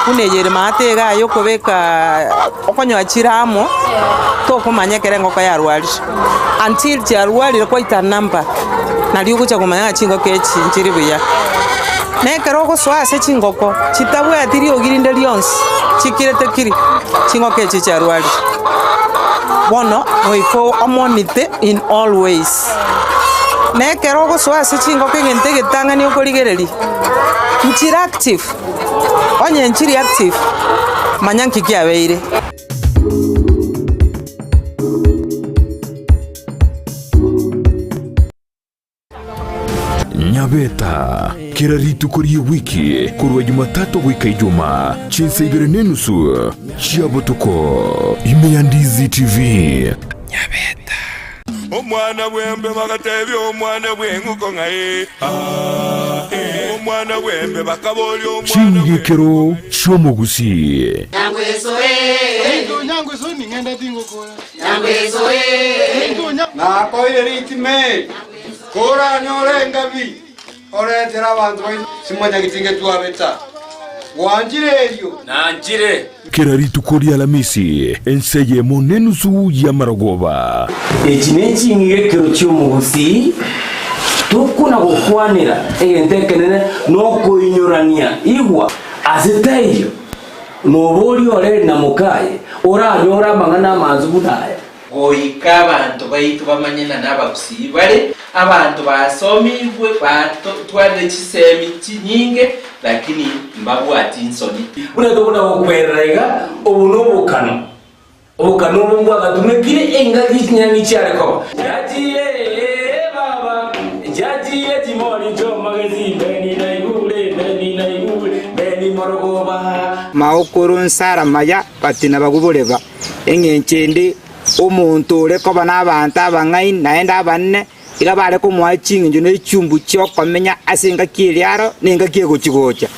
buna eye ere maate iga aye okobeka okonyora chire amo, tokomanya ekero engoko yarwarire, until chiarwarire quite a number, nario ogocha komanya ng'a chingoko echi nchiri buya. Na ekero ogosoa ase chingoko, chitabwati riogi rinde rionsi, chikirete kiri, chingoko echi chiarwarire. Bono goika omonite in all ways. Na ekero ogosoa ase chingoko egento egetang'ani okorigereria, nchire active, onye nchiri active, manya nki kiabeire. Nyabeta, kera rituko ri'ewiki korwa Jumatatu goika Ijumaa, chinsa ibere nenusu chia botuko, ime ya Ndizi TV. Nyabeta. Omwana bw'embe bagatebia omwana bw'eng'uko ng'a ee, aa, ee. Omwana bw'embe bakaboria omwana Ching'igekero chi'omogusii. Nakoire ritime, koranyore engabi, oretere abanto baino simonyageti ngetwabeta. Gwanchire erio? Nanchire. Kera rituko ri'Alamisi, ense eyemo nenusu y'amarogoba. Echi neching'igekero chi'omogusii, tokona gokwanera egento ekenene nokoinyorania igwa ase taiyo. Noboria ore na mokaye, oranyore amang'ana amansu buna aya. Goika abanto baito bamanye ng'a nabagusii bare, abanto basomigwe, batwarire chisemi chinyinge, lakini mbabwati nsoni. Buna tokona gokwerera iga, obo nobokano, obokano obo mbwagatumekire engaki chinyang'i chiare koba. Jajiye baba, jajiye chimori chi'omogezi, mbeni naigure, mbeni naigure, mbeni morogoba. Maokoro nsara maya batina baguboreba. Engencho ende, omonto ore koba nabaanto abang'aini naende abanene, iga bare komoa ching'encho ne chiumbu chi'okomenya ase engaki eria aro na engaki egochi-gocha.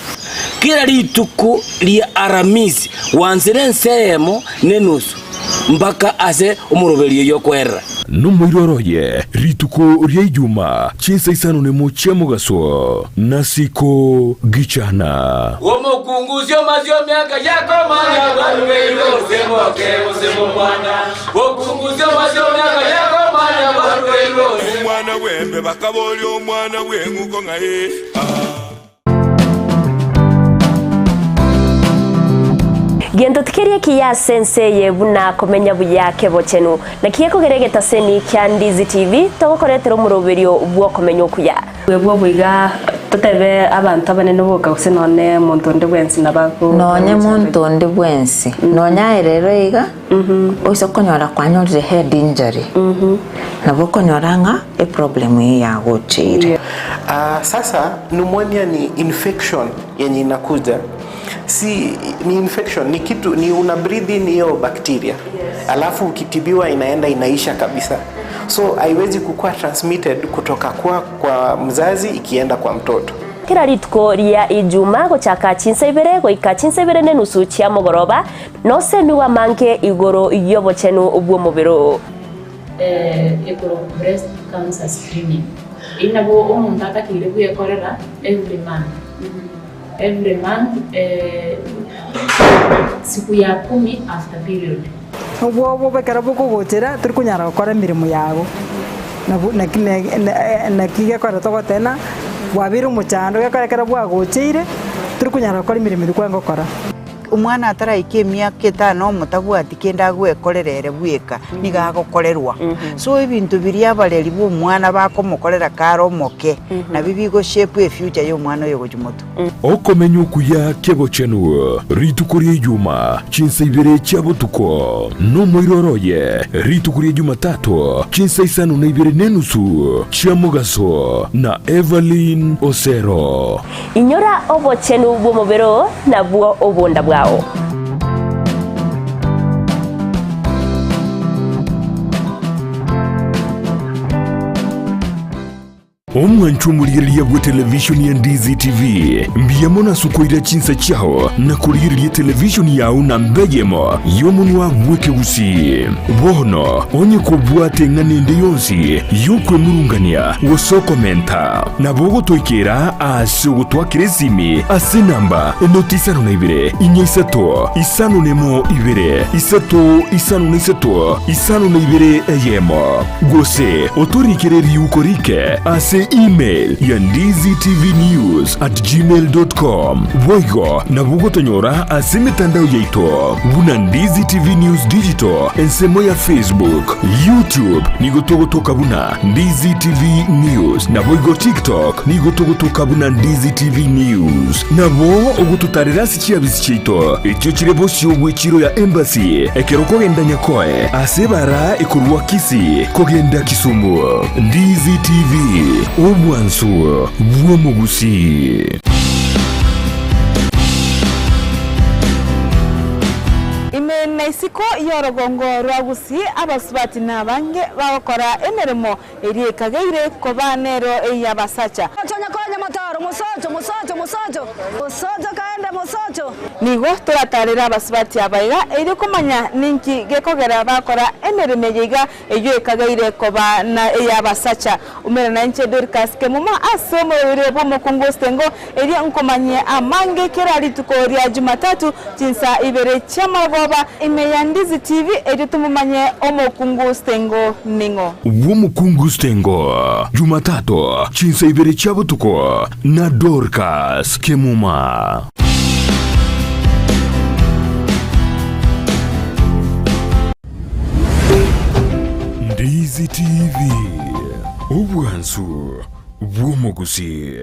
Kera rituko ria Aramisi gwansire ense eyemo nenusu mpaka ase omoroberio y'okwerera. Nomoiroro oye rituko ria Ijuma chinsa isano nemo chia mogaso, nasiko gichana. Omokungusia omasie omiaka yakomanya bwarugeirwe gose moke gose momwana. Okungusia omasie omiaka yakomanya bwarugeirwe gose. Omwana bw'embe bakaboria omwana bw'eng'uko ng'a ee, aa. Gento tikeri ekiya ase ense eye buna komenya buya kebochenu. Naki gekogera egetaseni kia Ndizi TV togokoretera omoroberio bw'okomenya okuya. Bwebwo boiga. Totebe abanto abanene boka gose nonye monto onde bwensi nabo ago Nonye monto onde bwensi, nonye aye rero iga, oise okonyora kwanyorire head injury, nabo okonyora ng'a eproblem eye yagocheire. Ah, sasa pneumonia ni infection yenye inakuja si ni infection ni kitu ni una breathe in hiyo bacteria alafu ukitibiwa inaenda inaisha kabisa so haiwezi kukuwa transmitted kutoka kwa, kwa mzazi ikienda kwa mtoto Kera rituko ria Ijuma gochaka chinsa ibere goika chinsa ibere nenusu chia mogoroba, nosemigwe amange igoro y'obochenu bw'omobere oo. Ekorokwa breast cancer screening. Eyio nabo omonto atakeire bwekorera every month, every month siku ya kumi after period. Obwoba ekero bokogochera tori konyara gokora emeremo yago, nabo naki naki gekogera togoteba bwabeire omochando gekogera ekero bwagocheire tori konyara gokora emeremo eria kwarenge gokora. Omwana ataraika emiaka etano omotabwati kende agwekorera ere bweka, nigo agokorerwa. So ebinto biria abareri ba omwana bakomokorera kare omoke, nabio bigo shape efuture ya omwana oyo gochia motwe. Okomenya okuya kebochenu rituko ria Ijuma chinsa ibere chia botuko, nomoiroro oye rituko ria Jumatato chinsa isano na ibere nenusu chia mogaso na Evelyn Osero. Inyora obochenu bw'omobere oo, nabwo obonda bwao. Omwanchwa omorigereria bw'etelevishoni ya Ndizi TV, mbuya mono ase okoira chinsa chiao na korigereria etelevishoni yao namba eyemo y'omonwa bw'ekegusii. Bono onye kobwate eng'ana ende yonsi y'okwemurungania gose okomenta, nabo ogotoikera ase ogotwakera esimi ase enamba enoti isano na ibere, inya isato, isano nemo ibere, isato isano na isato, isano na ibere eyemo. Gose otorikere riuko rike ase email ya ndizitvnews@gmail.com. Boigo nabo ogotonyora ase emetandao yaito buna Ndizi TV News Digital ensemo ya Facebook, YouTube nigo togotoka buna Ndizi TV News naboigo TikTok nigo togotoka buna Ndizi TV News. Nabo ogototarera ase chiabisi chiaito echio chire bosio bw'echiro ya Embassy ekero okogenda Nyakoe ase ebara ekorwa Kisii kogenda Kisumu. Ndizi TV, obwansu bw'omogusii. Ime na isiko y'orogongo rwa Gusii abasubati nabange bagokora emeremo Eria ekageire koba nero ey'abasacha. Nigo toratarere abasubati aba iga, erio komanya ninki gekogera bakora emeremo eye iga, eyio ekageire koba na ey'abasacha. Umera nainche Dorcas Kemuma ase omorwaire bw'omokungu Osengo, erio nkomanyie amange kera rituko ria Jumatatu chinsa ibere chi'amarogoba ime ya Ndizi TV, erio tomomanye omokungu Osengo ning'o. Bw'omokungu Stengo, Jumatatu, chinsa ibere chia botuko, na Dorcas Kemuma. Ndizi TV, obwansu bw'omogusii.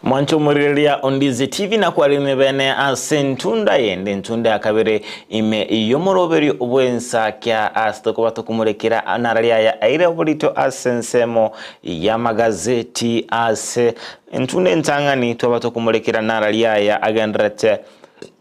Mwanche omorigereria o Ndizi TV nakwarire bene ase entunda yende entunda ya kabere Ime y'omoroberio bw'ensakia ase tokoba tokomorekera narari aya aire oborito ase ensemo y'amagazeti ase entunda entang'ani twaba tokomorekera narari aya agenderete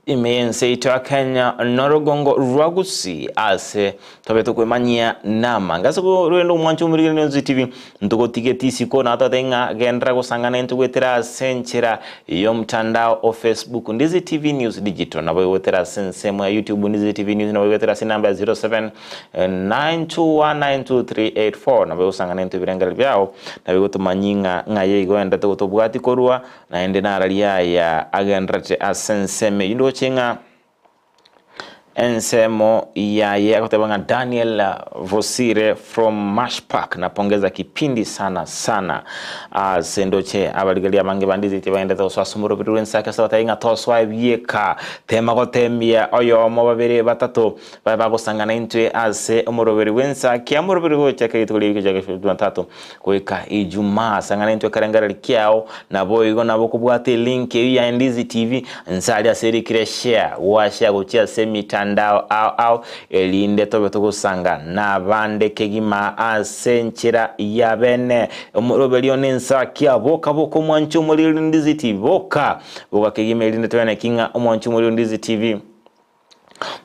ime y'ense yaito ya Kenya norogongo rwa Gusii ase tobe tokwemanyia namanga ase rende omwancho omorigereria Onsi TV Ntogotigeti isiko na tote ng'a genderera gosangana intwe goetera ase enchera y'omtandao o Facebook Ndizi TV News Digital, nabo goetera ase ensemo ya YouTube Ndizi TV News, nabo goetera ase enamba ya 0792192384, nabo gosangana intwe ebirengererio biao, nabo gotomanyi ng'a ng'aye igo endete gotobwati korwa, naende nararia aya agendererete ase ensemo eyio ndoche ng'a. Ensemo yaye agoteba ng'a Daniel Bosire from Mash Park napongeza kipindi sana sana. Ase ndoche abarigereria abange ba Ndizi tibaendete gosoa ase omoroberi rw'ensake ase batari ng'a tosoa ebieka tema gotembia oyomo babere batato babe bagosangana intwe ase omoroberi bw'ensake omoroberi gocha kera rituko ria gochaka Jumatatu goika Ijumaa sang'ana intwe ekerengererio kiao naboigo nabo okobwata elink eyio ya Ndizi TV nse aria ase erikire share gwashare gochia ase emitandao ao ao erinde tobe togosanga nabande kegima ase enchera ya bene. Omoroberio nensakia boka boka omwanchi omoriri Ndizi TV boka boka kegima erinde tobe naki ng'a omwanchi omoriri Ndizi TV.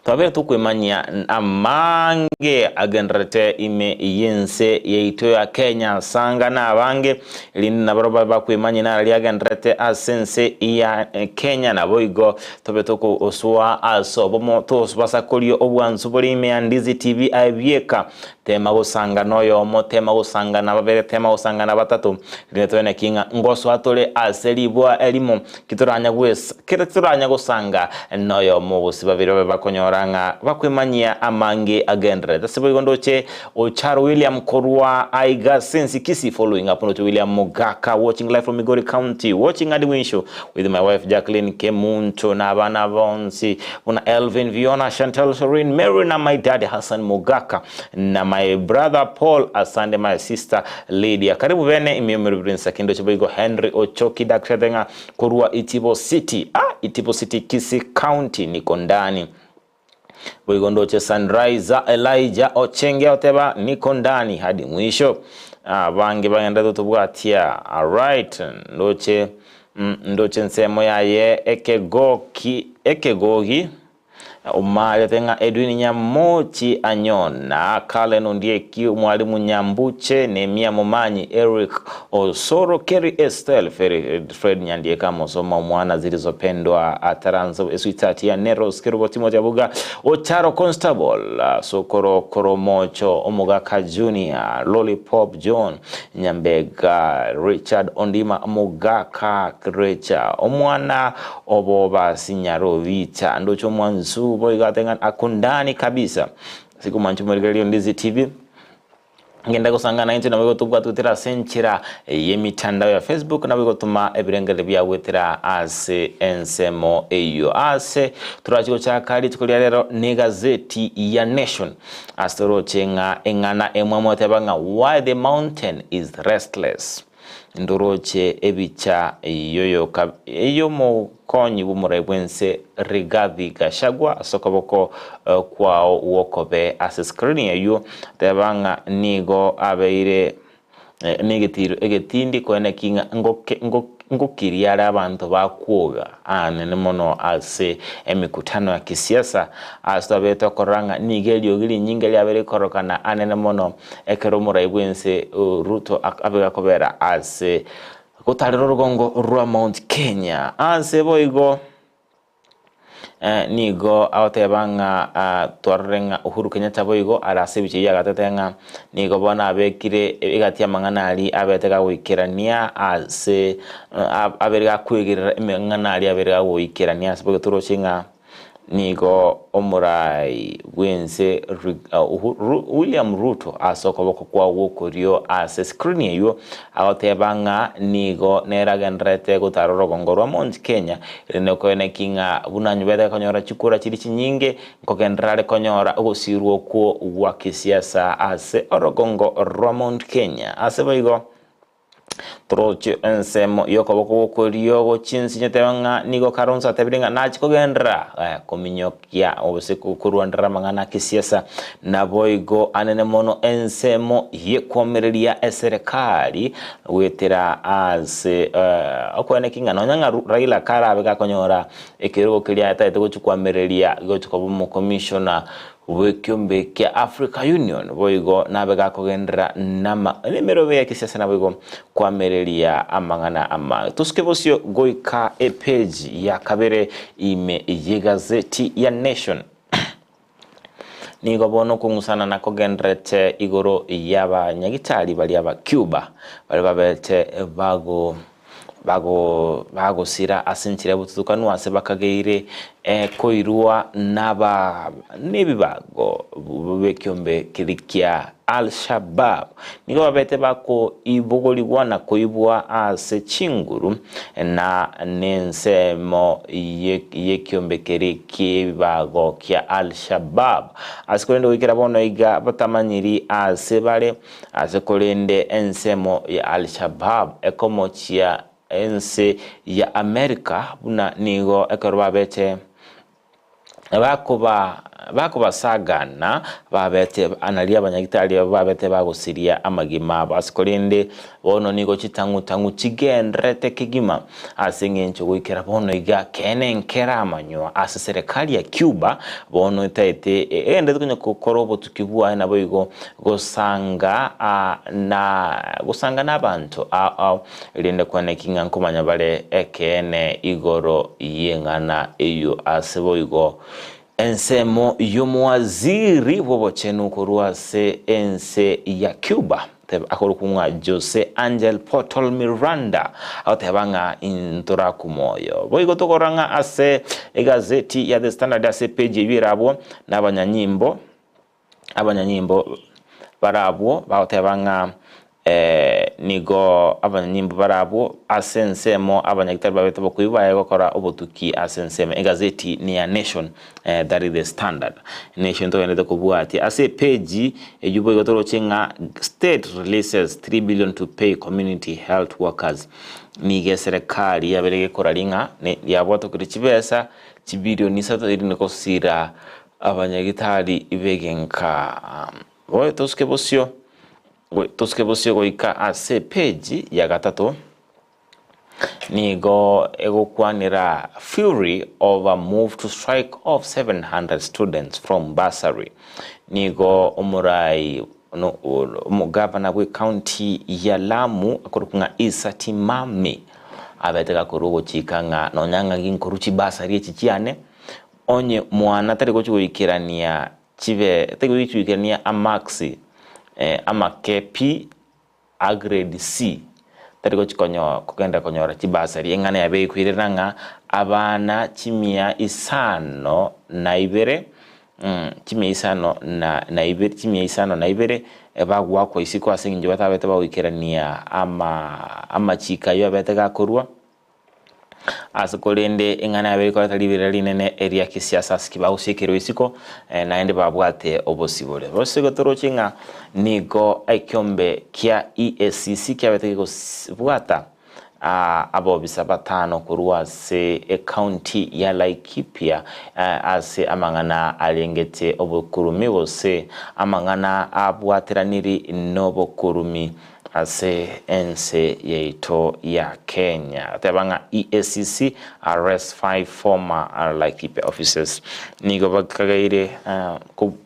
Twabere tokwemanyia amange agendererete ime y'ense yaito ya Kenya sanga na abange erinde nabarobwo babe bakwemanyia nararia agendererete ase ense ya Kenya naboigo tobe tokosoa ase obomo tobasa koria obwansu bore ime ya Ndizi TV aye bieka tema gosanga noyomo tema gosanga na babere tema gosanga na batato erinde tobe naki ng'a ngosoa tore ase riboa erimo Titoranya gwes kere titoranya gosanga noyomo gose babere babe bakonyora ng'a bakwemanyia amange agendererete. Ase boigo ndoche Ocharo William korwa aiga Sensi Kisii following up ndoche William Mogaka watching live from Migori County watching Adi Winshow with my wife Jacqueline Kemunto na abana bonsi buna Elvin Viona Chantel Sorin Mary na my daddy Hassan Mogaka na my brother Paul asande my sister Lydia karibu bene imiomero bire nsake ndoche boigo Henry Ochoki Daktari ng'a korwa Itibo City ah Itibo City Kisii County niko ndani boigo ndoche Sunrise Elijah Ochenge oteba niko ndani hadi mwisho ah, bange bagenda totobwatia alright ndoche mm, ndoche ensemo yaye ekegoki ekegogi Omaarete ng'a Edwin Nyamochi Anyona, Cullen Ondieki, Mwalimu Nyambuche, Nehemia Momanyi, Eric Osoro, Kerry Estelle, Fred Nyandieka, Mosoma Omwana, Zilizopendwa, Ataranzo, Eswitati ya Neros, Kerubo Timothy Abuga, Ocharo Constable, Sokoro Koromocho, Omogaka Junior, Lollipop John, Nyambega, Richard Ondima, Mogaka Recha, Omwana Oboba sinyarobicha ndoche omwansu boigo ate ng'a akundani kabisa siku mwanche omorigereria Ndizi TV ngende gosanga nainche nabo igotobwata goetera ase enchera y'emitandao ya Facebook nabo igotoma ebirengererio biao goetera ase ensemo eyio ase torachi gochaka rituko ria rero na egazeti ya Nation ase toroche ng'a eng'ana emwamo eteba ng'a why the mountain is restless. Ndoroche ebicha yoyoka ey'omokonyi bw'omorai bw'ense Rigathi Gachagua ase okoboko kwao gw'okobee ase screen eyio, teba ng'a nigo abeire negetiiro egetindi koeneki ng'a ngokiria are abanto bakwoga aanene mono ase emekutano ya kisiasa ase twabete okorora ng'a nigo eriogi rinyinge riabeire rikororokana anene mono Ekero omorai bw'ense Ruto abe gakobera ase gotarera orogongo rwa Mount Kenya. Ase boigo nigo agoteba ng'a twarore ng'a Uhuru Kenyatta boigo are ase ebicha eyio agatete ng'a nigo bono abekire egati y'amang'ana aria abete gagoikerania ase abere gakwegerera amang'ana aria abere gagoikerania ase boigo toroche ng'a. Nigo omoraai bw'ense William Ruto ase okoboko kwao gw'okorio ase screen eyio agoteba ng'a nigo nere agendererete gotara orogongo rwa Mount Kenya erinde okoeneki ng'a buna anyubete akonyora chikura chiria chinyinge nkogenderera are konyora ogosirwa okwo gwa kisiasa ase orogongo rwa Mount Kenya. Ase boigo. Toroche ensemo y'okoboko gw'okorio gochia ensinyo teba ng'a nigo Kalonzo atebire ng'a nachie kogenderera kominyokia gose korwanderera amang'ana a kisiasa. Naboigo anene mono ensemo y'ekwomereria eserekari goetera ase okweneki ng'a nonya ng'a Raila karabe gakonyora ekerogo keria atagete gochia koamereria gochia koba omokomishona Bw'ekiombe kia Africa Union boigo nabe gakogenderera nama nemerobe ya kisiasa naboigo koamereria amang'ana ama. Tosuke bosio goika epage ya kabere ime y'egazeti ya Nation. Nigo bono okong'usana nakogendererete igoro y'abanyagitari baria ba Cuba baria babete bago. Bago bagosira ase enchera ya botutukanu ase bakageire koirwa naba nebibago b'ekiombe keria kia Al-Shabaab. Nigo babete bakoibogorigwa na koibwa ase chinguru na nensemo y'ekiombe keria ki'ebibago kia Al-Shabaab. Ase korende goikera bono iga batamanyiri ase bare Ase korende ensemo ya Al-Shabaab ekomochia ense ya Amerika buna nigo ekero babete bakoba bakobasagana babete naria abanyagitari abwo babete bagosiria amagima abo. Ase korende bono nigo chitang'u-tang'u chigendererete kegima Ase engencho goikera bono iga keene nkeramanywa ase serekari ya Cuba, bono etaete egenderete konya gokora obotuki bwaye naboigo gosanga na gosanga nabanto ao ao, erinde kweneki ng'a nkomanya bare ekeene igoro y'eng'ana eyio ase boigo ensemo y'omowaziri bw'obochenu korwa ase ense ya Cuba. Akorokwa ng'a Jose Angel Portal Miranda, agoteba ng'a intorakwe moyo. Boigo tokorora ng'a ase egazeti ya The Standard ase epeji eyio ere abwo, na abanyanyimbo, abanyanyimbo bare abwo bagoteba ng'a nigo abanyanyimbo bare abwo ase ensemo abanyagitari babete bokoigwa baye gokora obotuki ase ensemo. Egazeti ni ya Nation. That is the standard. Nation togenderete kobwatia ase epeji eyio boigo toroche ng'a state releases 3 billion to pay community health workers. Nigo eserekari yabere gekorari ng'a yabwatokire chibesa chibilioni isato erinde gosira abanyagitari begenka. Boe tosuke bosio tosuke bosio goika ase epeji ya gatato. Nigo egokwanera Fury over move to strike off 700 students from bursary. Nigo omorai omogavana bwe county ya Lamu akorokwa ng'a Issa Timamy abete gakorwa ogochika ng'a nonya ng'a ginkorwa chibursary echi chiane onye mwana tari gochi goikerania chibe tari gochi goikerania amarks amake pi A grade C tari gochi kogenda konyora chibasari eng'ana yabe ekoirera ng'a abana chimia isano na ibere chimia isano na na ibere chimia isano na ibere bagoakwa isiko ase eng'encho batabete bagoikerania ama amachiko aywo abete gakorwa. Ase korende eng'ana yabo ekoreta riberera rinene eria kisiasa ase kibagosiekerwa isiko, naende babwate obosibore. Gose igo toroche ng'a nigo ekiombe kia EACC kiabete kegobwata abobisa batano korwa ase ecounty ya Laikipia ase amang'ana arengete obokurumi gose amang'ana abwateraniri nobokurumi Ase ense yaito ya Kenya. Teba ng'a EACC arrests 5 former Laikipia officers. Nigo bakageire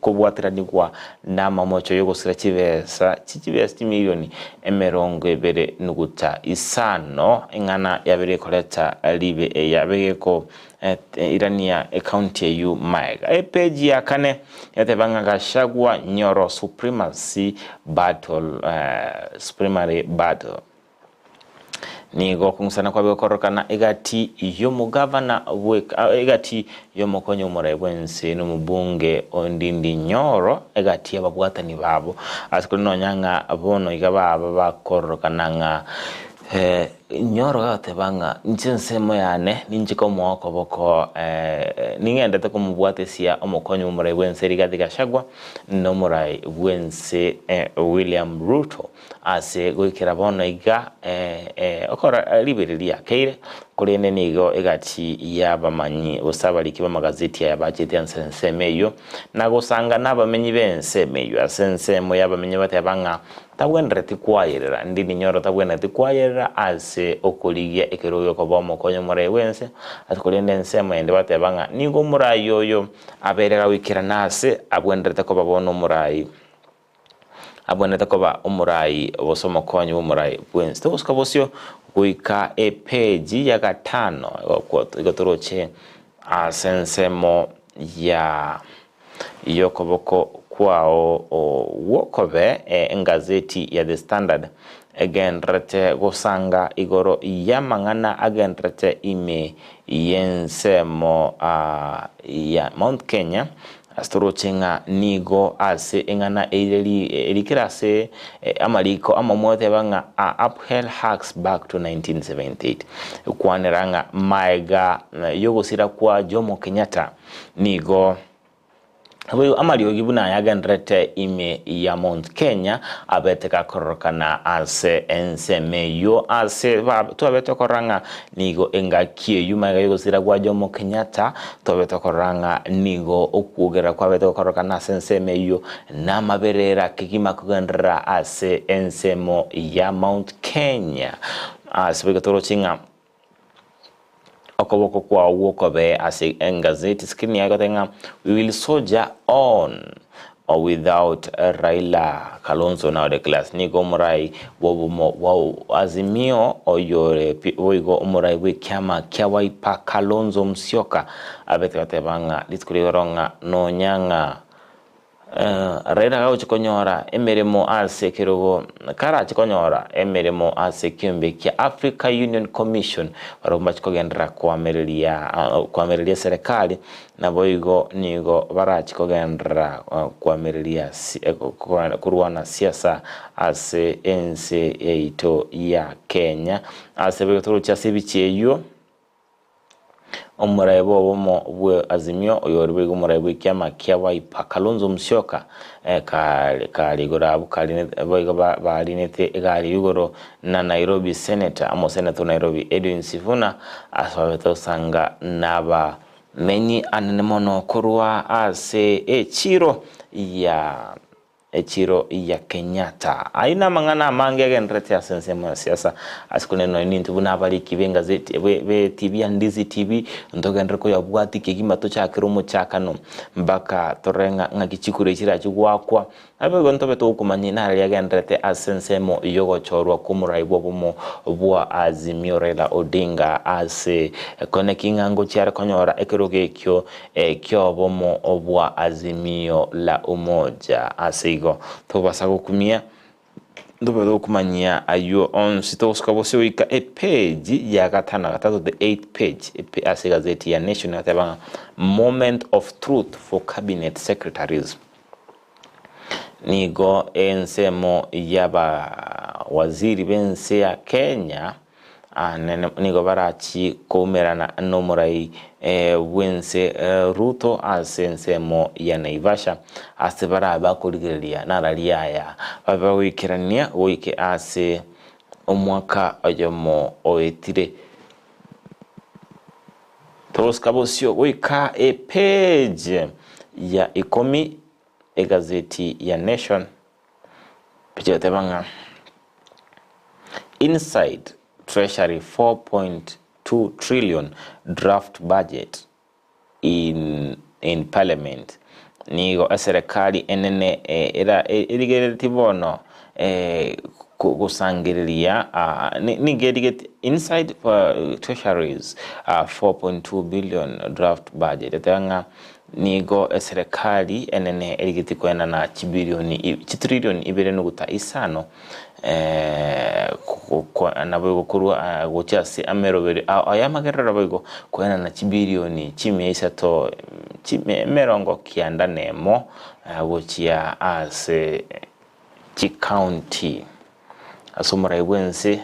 kobwateranigwa namamocho yogosira chibesa chibesa chimilioni emerongo ebere nuguta isano eng'ana yabere ekoreta ribe yabe geko Irania ecounty eyio maega. Epeji ya kane yateba ng'a Gachagua Nyoro supremacy battle supremary battle. Nigo okong'usana kwabe gokorokana egati y'omogavana bwe egati y'omokonyi omorai bwense na omobunge o Ndindi Nyoro egati y'ababwatani babo ase korende nonya ng'a bono iga baba bakororokana ng'a Nyoro agateba ng'a inche ensemo yane ninche komoa okoboko, ning'endete komobwatesia omokonyi bw'omorai bw'ense Rigathi Gachagua na omorai bw'ense William Ruto ase goikera bono iga okora ribereri riakeire, korende nigo egati y'abamanyi gose abariki b'amagazeti aya bachete ase ensemo eyio na gosanga nabamenyi b'ensemo eyio ase ensemo y'abamenyi bateba ng'a Tabwenereti kwayerera, ndini nyoro tabwenereti kwayerera ase okorigia ekerogo giokoba omokonyi omorai bw'ense, ase korende ensemo ende bateba ng'a nigo omorai oyo abeire gagoikerana ase abwenerete koba bono omorai, abwenerete koba omorai gose omokonyi bw'omorai bw'ense. Togosuka bosio goika epeji ya gatano igo toroche ase ensemo ya y'okoboko kwao gw'okobe engazeti ya The Standard. egendererete gosanga igoro y'amang'ana agendererete ime y'ensemo ya Mount Kenya, ase toroche ng'a nigo ase eng'ana eire erikire ase amariko amamwa goteba ng'a Uphill harks back to 1978, kwanera ng'a maega y'ogosira kwa Jomo Kenyatta nigo Naboigo amariogi buna aya agendererete ime ya Mount Kenya abete gakororokana ase ensemo eyio ase twabete korora ng'a nigo engaki eyio magega y'ogosira gwa Jomo Kenyatta twabete korora ng'a nigo okwogerera kwabete gokororokana ase ensemo eyio namaberera kegima kogenderera ase ensemo ya Mount Kenya. Ase boigo toroche ng'a Okoboko kwao gwokobe ase engazeti screen yaye egoteba ng'a we will soldier on without Raila Kalonzo now declares nigo omorai bw'obomo bwa Azimio oyore boigo omorai bw'ekiama kia Wiper Kalonzo Musyoka abete goteba ng'a rituko rigoro ng'a nonya ng'a Raila gagochia konyora emeremo ase ekerogo karache konyora emeremo ase ekiombe kia Africa Union Commission barabwo mbache kogenderera koamereria koamereria eserekari naboigo nigo barache kogenderera koamereria korwana siasa ase ense yaito ya Kenya ase boigo toroche ase ebichie eyio. Omoraia bw'obomo bwe Azimio oyore boigo omoraia bw'ekiama kia Wiper Kalonzo Musyoka kare igoro abwo boigo barinete egari igoro na Nairobi Senator omosenator o Nairobi Edwin Sifuna ase babete gosanga nabamenyi anene mono korwa ase echiro ya Echiro ya Kenyatta. Ayio namang'ana amange agendererete ase ensemo ya siasa ase korende nonya nintwe buna abariki b'engazeti be TV ya Ndizi TV ntogenderere koyabwatia kegima tochakere omochakano mpaka torore ng'a ng'aki chikura echi chirachi goakwa. Naboigo ntobe togokomanya nare riagendererete ase ensemo y'ogochorwa kw'omorai bw'obomo bwa Azimio Raila Odinga ase koneki ng'a ngochia are konyora ekerogo ekio Eki'obomo bwa Azimio la Umoja. Ase igo, tobasa gokumia, ntobe tokomanyia ayio onsi togosuka bosio goika epeji ya gatano na gatato, the eighth page, ase egazeti ya Nation egateba ng'a Moment of truth for cabinet secretaries. Nigo ensemo y'abawaziri b'ense ya Kenya nigo barachie koumerana nomorai bw'ense Ruto ase ensemo ya Naivasha ase barabe bakorigereria nararia aya babe bagoikerania goike ase omwaka oyomo oetire. Togosika bosio goika epage ya ikomi egazeti ya Nation picha egoteba ng'a Inside Treasury 4.2 trillion draft budget in in parliament nigo eserekari enene era erigereretie bono gosangereria nigo erigetie inside treasuries 4.2 billion draft budget eteba ng'a Nigo eserekari enene erigetie koenana chibilioni chitrilioni ibere nuguta isano naboigo korwa gochia ase ameroberi ay'amagerero naboigo koenana chibilioni chimia isato emerongo kianda nemo gochia ase chikaunti. Ase omorai bw'ense,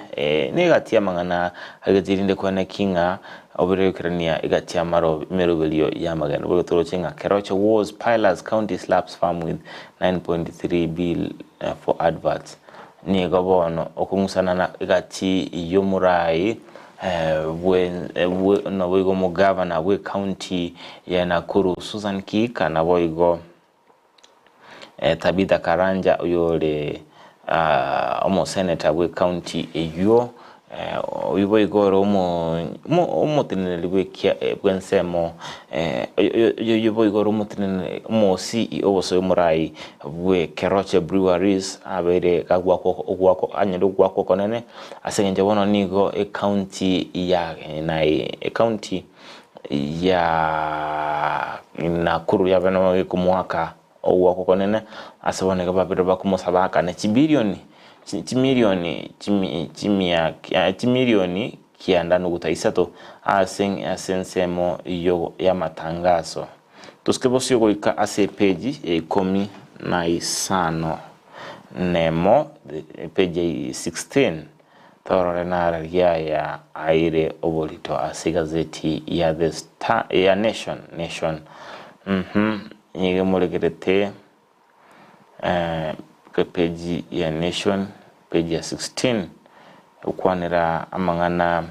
negati y'amang'ana agete erinde kweneki ng'a oborekerania egati y'emeroberio y'amagena. Boigo toroche ng'a Keroche Wars Pilas County slaps farm with 9.3 bill for adverts. Nigo bono okong'usanana egati y'omorai naboigo omogavana bw'ecounty ya Nakuru Susan Kihika naboigo Tabitha Karanja oyore omoseneta bw'ecounty eyio, oyio boigo ore omoteneneri bw'ensemo oyio boigo ore omoteneneri omo CEO gose omorai bwe Keroche Breweries abeire gagoakwa anyore ogoakwa okonene ase eng'encho bono nigo ecounty ya ecounty ya Nakuru yabe nogo ekomoaka ogwakwa okonene ase bono iga babere bakomosaba akane chibilioni Chimilioni chimia chimilioni kianda nuguta isato ase ase ensemo y'amatangaso. Tosike bosio goika ase epeji ya ikomi na isano nemo, epeji ya 16, torore nararia aya aire oborito ase egazeti ya The Star, ya Nation, Nation, mhm, nigo emoregerete Epeji ya Nation, page ya 16, gokwanera amang'ana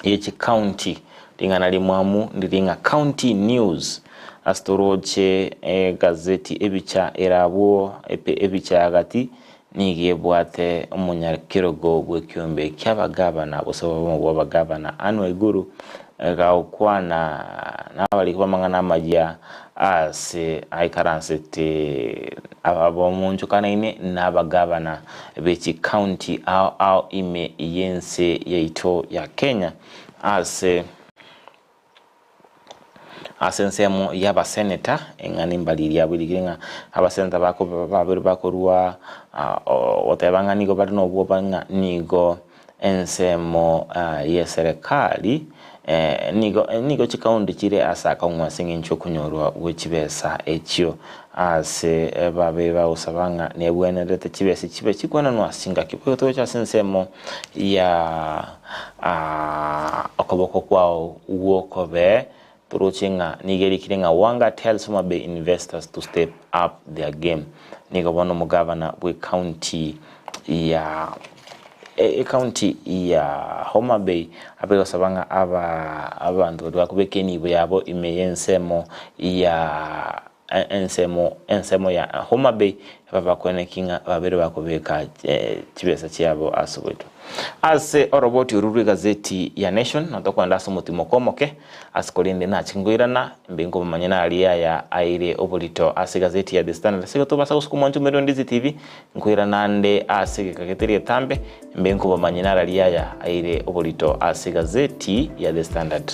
ye chicounty, ring'ana rimwamu ndiri ng'a county news ase toroche egazeti ebicha ere abwo ebicha ya gati nigo ebwate omonyakerogo bw'ekiombe ki'abagavana gose obomo bw'abagavana Anne Waiguru Gagokwana nabariki b'amang'ana amayia aase aikaransete abamonchokanaine nabagavana be chicounty ao ao ime y'ense yaito ya Kenya ase ase ensemo y'abaseneta eng'ana embariri yabo erigire ng'a abaseneta bako babere bakorwa goteba ng'a nigo bare nobwoba ng'a nigo Ensemo y'eserekari nigo nigo chikaunti chire ase akong'u ase eng'encho y'okonyorwa gwe chibesa echio. Ase babe bagosaba ng'a nebwenerete chibesa chibe chikwenanwa ase chingaki. Boigo togocha ase ensemo ya okoboko kwao gw'okobee toroche ng'a nigo erikire ng'a Wanga tells Homa Bay investors to step up their game. Nigo bono omogavana bw'ecounty ya ecounty ya Homa Bay abe gosaba ng'a aba abanto baria bakobeka enibo yabo ime y'ensemo ya ensemo ensemo ya Homa Bay babakweneki ng'a babere bakobeka chibesa chiabo ase oboito. Ase oroboti oru rw'egazeti ya Nation notokwenda ase omotimoko omoke ase korende nache nkoirana mbe nkobamanya naria aya aire oborito ase egazeti ya The Standard ase igo tobasa gosuka omwancho omoerio Ndizi TV nkoirana nde ase egeka getari getambe mbe nkobamanya nararia aya aire oborito ase egazeti ya The Standard.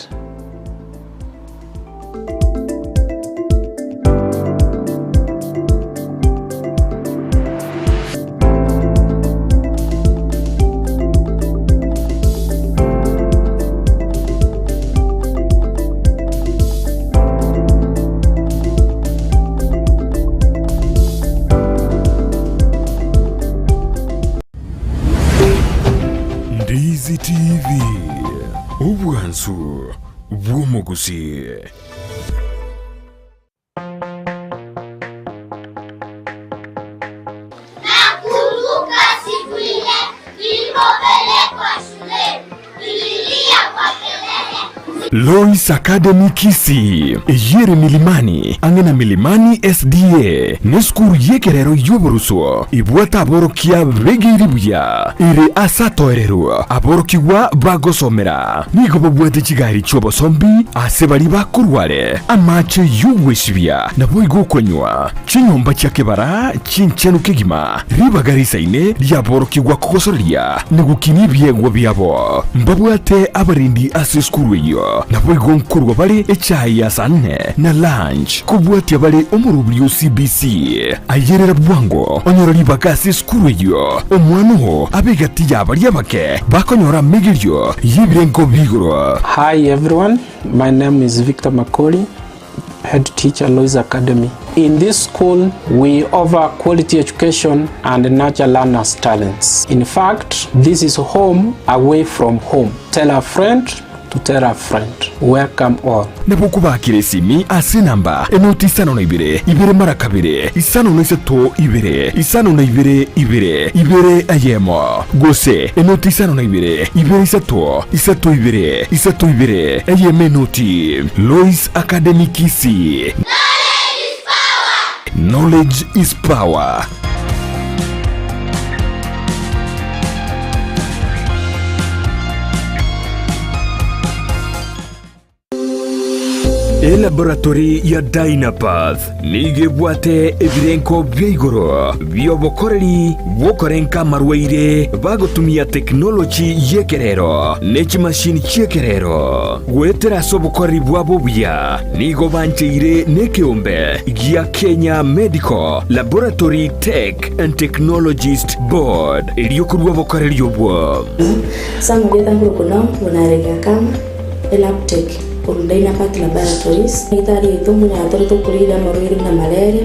Ndizi TV, obwansu bw'omogusii. Nakumbuka siku ile nilipopelekwa shuleni, nililia kwa kelele. Lois Academy Kisii, eyio ere Milimani, ang'e na Milimani SDA, nesukuru y'ekerero y'oboruso ebwate aborokia begeire buya, ere ase atoererwe aborokigwa bagosomera. Nigo babwate chigari chi'obosombi ase baria bakorwa are, amache y'ogwesibia, naboigo okonywa, chinyomba chia kebara chinchenu kegima, ribaga risaine riaborokigwa kogosoreria na gokinia ebiegwa biabo. Mbabwate abarendi ase esukuru eyio, naboigo nkorwa bare echae ya saa nne na lunch, kobwatia bare omorobiri o CBC. Ayerera bwango onyore ribaga ase esukuru eyio, omwana oo abe egati ya baria abake bakonyora amegerio y'ebirengo bi'igoro. Hi everyone, my name is Victor Makori, head teacher Lois Academy. In this school, we offer quality education and nurture learners' talents. In fact, this is home away from home. Tell a friend to tell a friend. Welcome all. Nabo okobakera esimi ase enamba enoti isano na ibere, ibere mara kabere, isano na isato ibere, isano na ibere ibere, ibere eyemo, gose enoti isano na ibere, ibere isato, isato ibere, isato ibere, eyemo enoti. Lois Academy Kisii. Knowledge is power. Elaboratory ya Dynapath nigo ebwate ebirenko bia igoro bi'obokoreri bw'okorenka amarwaire bagotumia tekinoloji y'ekerero ne chimashini chi'ekerero. Goetera ase obokoreri bwabo obuya, nigo bancheire nekeombe gia Kenya Medical Laboratory Tech and Technologist Board erio korua obokoreri obwo. Samurietha Nkurukuno buna Akama, Elabtech, korwa Dynapath Laboratories. Egitari yaito mbuna tore tokorigia amarwaire buna malaria,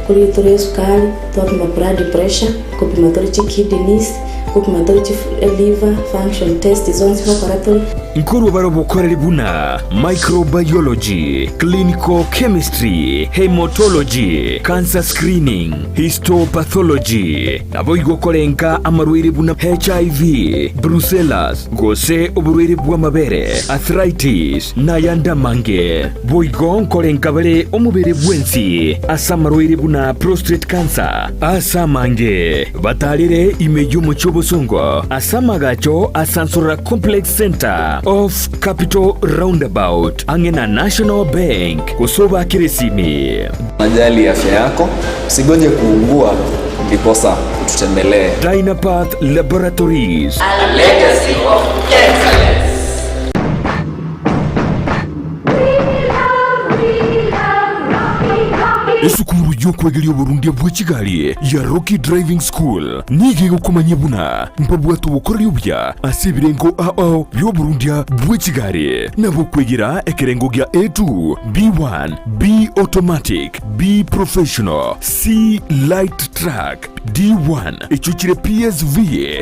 korigia tore esukari, twapima blood pressure, kopima tore chikidneys, kopima tore chi liver function test zonsi gokora tore. Nkorwa bare obokoreri buna microbiology, clinical chemistry, haematology, cancer screening, histopathology, Naboigo korenka amarwaire buna HIV, brucellas, gose oborwaire bw'amabere, arthritis, na ayande amange. Boigo nkorenka bare omobere bwensi ase amarwaire buna prostate cancer. Ase amange, batarire ime y'omochie obosongo ase amagacho a Sansorora Complex Centre off Capital Roundabout ang'e na National Bank gose obakere esimi. Unajali afya yako, usigoje kuugua ndiposa ututembelee. Dynapath Laboratories. A legacy of excellence. Esukuru y'okwegeria oborundia bwe chigari ya Rocky Driving School nigo egokomanyia buna mbabwate obokoreri obuya ase ebirengo ao bi'oborundia bwe chigari, nabo okwegera ekerengo gia A2, B1, B Automatic, B Professional, C Light Truck, D1 echio chire PSV,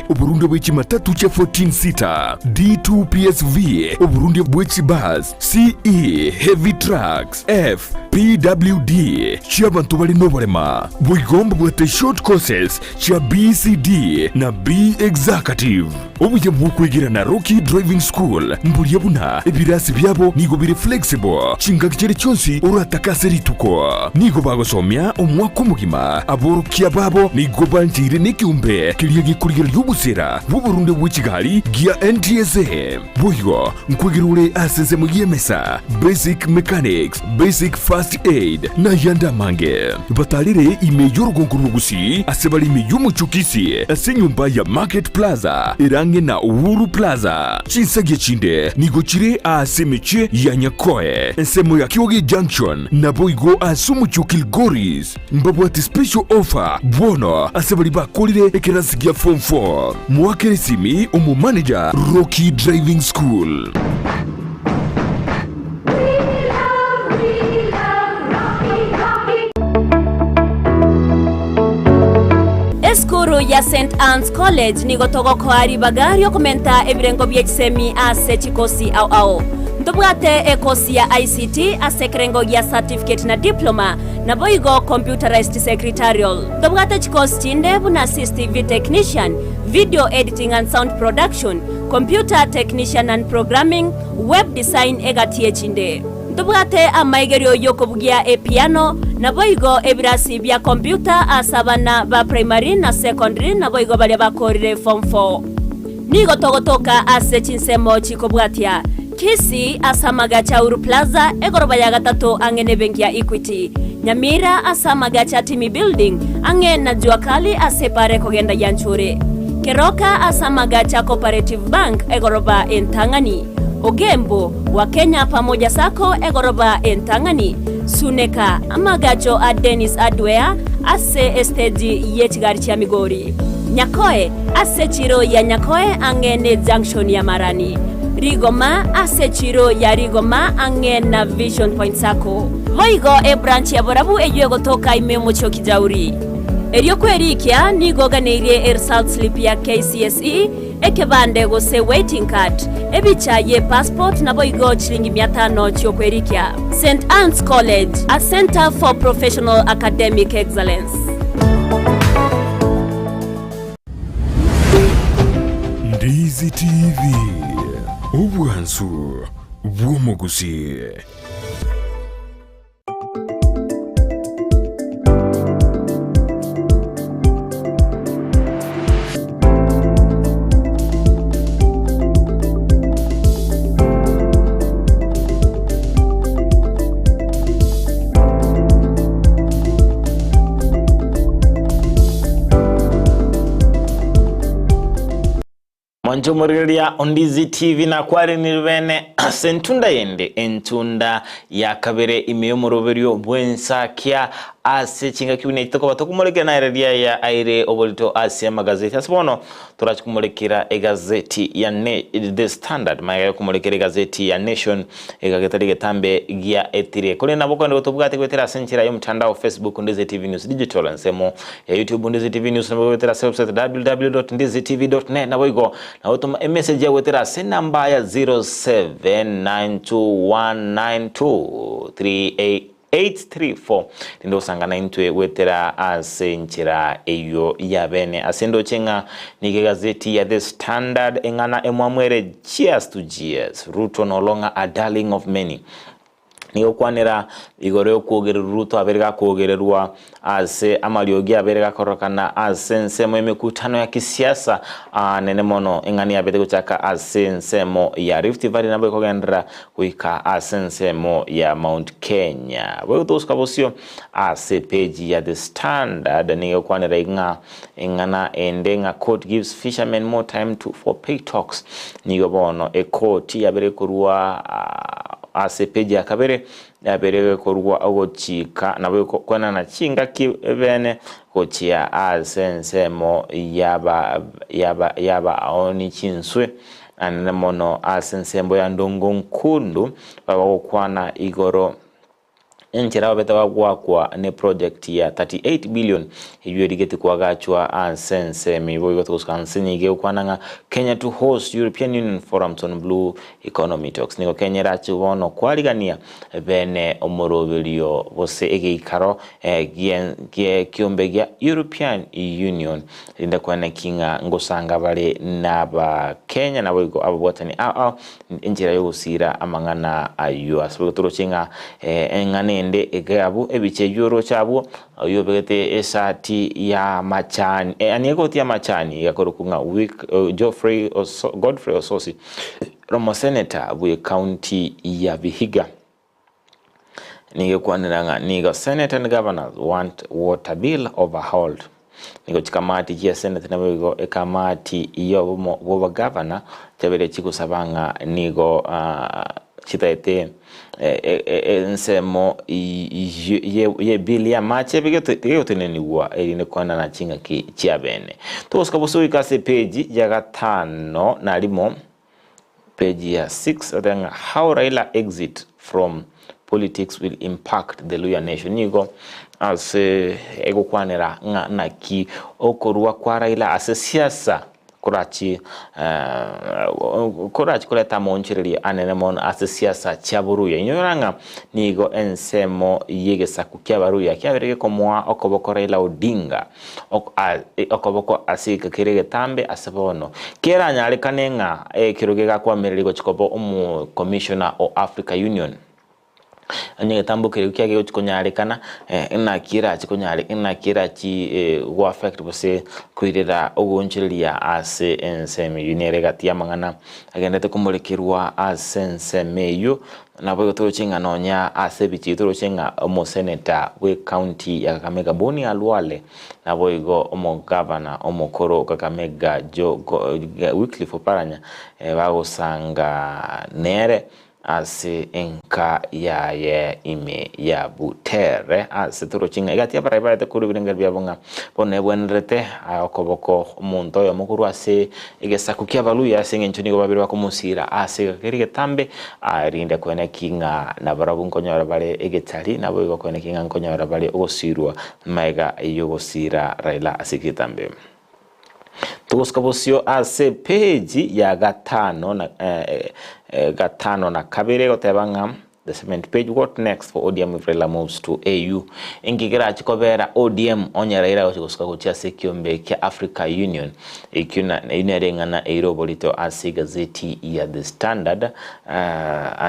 oborundia bwe chimatatu chia 14 seater, D2 PSV, oborundia bwe chibus, CE Heavy Trucks, F PWD chi'abanto bare noborema. Boigo mbabwate short courses chia BCD na B Executive. Obuya bw'okwegera na Rocky Driving School mboria buna ebirasi biabo nigo bire flexible chingaki chiria chionsi oratake ase rituko. Nigo bagosomia omwaka omogima. Aborokia babo nigo bancheire nekeombe keria gekorigereria obosera bw'oborunde bwe chigari gia NTSA. Boigo nkwegera ore ase ensemo y'emesa, basic mechanics, basic first aid, na ayande amange. Batarire ime y'orogongo rw'Ogusii ase bare ime y'omochie o Kisii ase enyomba ya Market Plaza ere ang'e na Uhuru Plaza. Chinsagia chinde nigo chire aase emechie ya Nyakoe, ensemo ya Kioge Junction, naboigo ase omochie o Kilgoris. Mbabwate special offer bono ase baria bakorire ekerasi gia form 4. Moakere esimi omomanager Rocky Driving School. Esukuru ya St Anne's College nigo togokoa ribaga riokomenta ebirengo bie chisemi ase chikosi ao ao. Ntobwate ekosi ya ICT ase ekerengo gia certificate na diploma, naboigo computerized secretarial. Ntobwate chikosi chinde buna CCTV technician, video editing and sound production, computer technician and programming, web design egati echinde. Ntobwate amaigerio y'okobugia epiano, naboigo ebirasi bia computer ase abana ba primary na secondary naboigo baria bakorire form 4. Nigo togotoka ase chinsemo chikobwatia, Kisii ase amagacho a Uhuru Plaza, egoroba ya gatato ang'e nebenki ya Equity, Nyamira ase amagacho a Timi Building ang'e na Jua Kali ase epara ekogenda Yanchuri, Keroka ase amagacho a Cooperative Bank egoroba entang'ani, Ogembo, wa Kenya Pamoja Sacco egoroba entang'ani, Suneka, amagacho a Dennis Hardware ase esteji ye chigari chia Migori, Nyakoe, ase echiro ya Nyakoe ang'e ne junction ya Marani, Rigoma, ase echiro ya Rigoma ang'e na Vision Point Sacco. Boigo ebranch ya Borabu eyio egotoka ime y'omochie o Kijauri. Erio kwerikia nigo oganeirie eresult slip ya KCSE, ekebande gose waiting card, ebicha ye passport naboigo chilingi mia tano chiokwerikia. St Anne's College, a centre for professional academic excellence. Ndizi TV, obwansu bw'omogusii. Mwanche omorigereria o Ndizi TV nakwarenire bene ase entunda yende, entunda ya kabere ime y'omoroberio bw'ensakia ase chingaki buna echi tokoba tokomorekera naereria aya aire oborito ase amagazeti. Ase bono torachi komorekera egazeti ya ne The Standard magega yokomorekera egazeti ya Nation egagetari getambe gia etire. Korende nabo okogenda gotobwate goetera ase enchera y'omotandao Facebook Ndizi TV News Digital ensemo ya YouTube Ndizi TV News nabo goetera ase website www.ndizitv.net naboigo nabo toma emessage ya goetera ase enamba ya 07921923 834 rinde gosangana intwe goetera ase enchera eyio ya bene. Ase ndoche ng'a nigo egazeti ya The Standard eng'ana emwamu ere Cheers to Jeers, Ruto no longer a darling of many. Nigo okwanera igoro y'okwogererwa Ruto abere gakwogererwa ase amariogi abere gakorokana ase ensemo y'emekutano ya kisiasa anene mono eng'ana yabete gochaka ase ensemo ya Rift Valley nabo ekogenderera goika ase ensemo ya Mount Kenya. Boigo togosuka bosio ase epeji ya The Standard nigo ekwanera ing'a eng'ana ende ng'a court gives fishermen more time to for pay talks. Nigo bono ekoti yabere korwa ase epeji ya kabere yabere korwa ogochika nabo kwenana chingaki bene gochia ase ensemo yaba yaba yabaoni chinswe Anene mono ase ensembo ya ndongo nkundu bagokwana igoro enchera babete bagwakwa ne project ya 38 billion eywo erigeti kwagachwa ase ensemo ibo igo togosuka nse nigo egokwana ng'a Kenya to host European Union forums on blue economy talks nigo Kenya erache bono kwarigania bene omoroberio gose egeikaro gie kiombe gia European Union Rinde kweneki ng'a ngosanga bare n'Abakenya naboigo ababwatani ao ao enchera y'ogosiira amang'ana ayio. Ase boigo toroche ng'a eng'ana ende egabu ebicha eyio oroche abwo oyio obegete esati y'amachani yaani egoti y'amachani egakorokwa ng'a Wick Geoffrey Godfrey Ososi ore omoseneta bw'ecounty ya Vihiga. Nigo ekwanera ng'a nigo Senate and Governors want water bill overhauled. Nigo chikamati chia Senate naboigo ekamati y'obomo bw'obagavana chiabeire chigosaba ng'a nigo chitaete ensemo y'ebill y'amache egotenenigwa erinde koenana chingaki chiabene. Togosuka bosa goika ase epeji ya gatano na rimo. Page ya 6 oteba ng'a how Raila exit from politics will impact the Luhya nation nigo ase egokwanera ng'a naki okorua kwa Raila ase siasa korachi korachi koreta amaonchoreria anene mono ase siasa chia Boruya. Inyora ng'a nigo ensemo y'egesaku kia Abaruya kiabere gekomoa okoboko Raila Odinga Okoboko ase egeka keria egetambe ase bono, keranyarekane ng'a ekero gegakwamereri gochia koba omokomishona o Africa Union, onye egetambo keria kiaye gegochia konyarekana, naki erache konyare naki erachi go affect gose koirera ogoonchoreria ase ensemo eyio nere egati y'amang'ana agenderete komorekerwa ase ensemo eyio. Naboigo toroche ng'a nonya ase ebichie toroche ng'a omoseneta bw'ecounty ya Kakamega Boni Khalwale naboigo omogavana omokoro o Kakamega Wycliffe Oparanya bagosanga nere ase enka yaye ime ya Butere ase toroche ng'a egati y'abarai barete korwa ebirengererio biabo ng'a bono ebwenerete okoboko omonto oyomo korwa ase egesaku ki'Abaluya ase engencho nigo babere bakomosiira ase egeka keria egetambe Erinde koeneki ng'a nabarabwo nkonyora bare egetari, naboigo koeneki ng'a nkonyora bare ogosiirwa magega y'ogosiira Raila ase egetambe. Togosuka bosio ase page ya gatano na gatano na kabere egoteba ng'a The cement page what next for ODM if Raila moves to AU? Inki kerachi kobera ODM onye Raila agochi gosuka gochia ase ekiombe kia Africa Union? Ekio na eyio nere eng'ana eire oborito ase egazeti ya The Standard,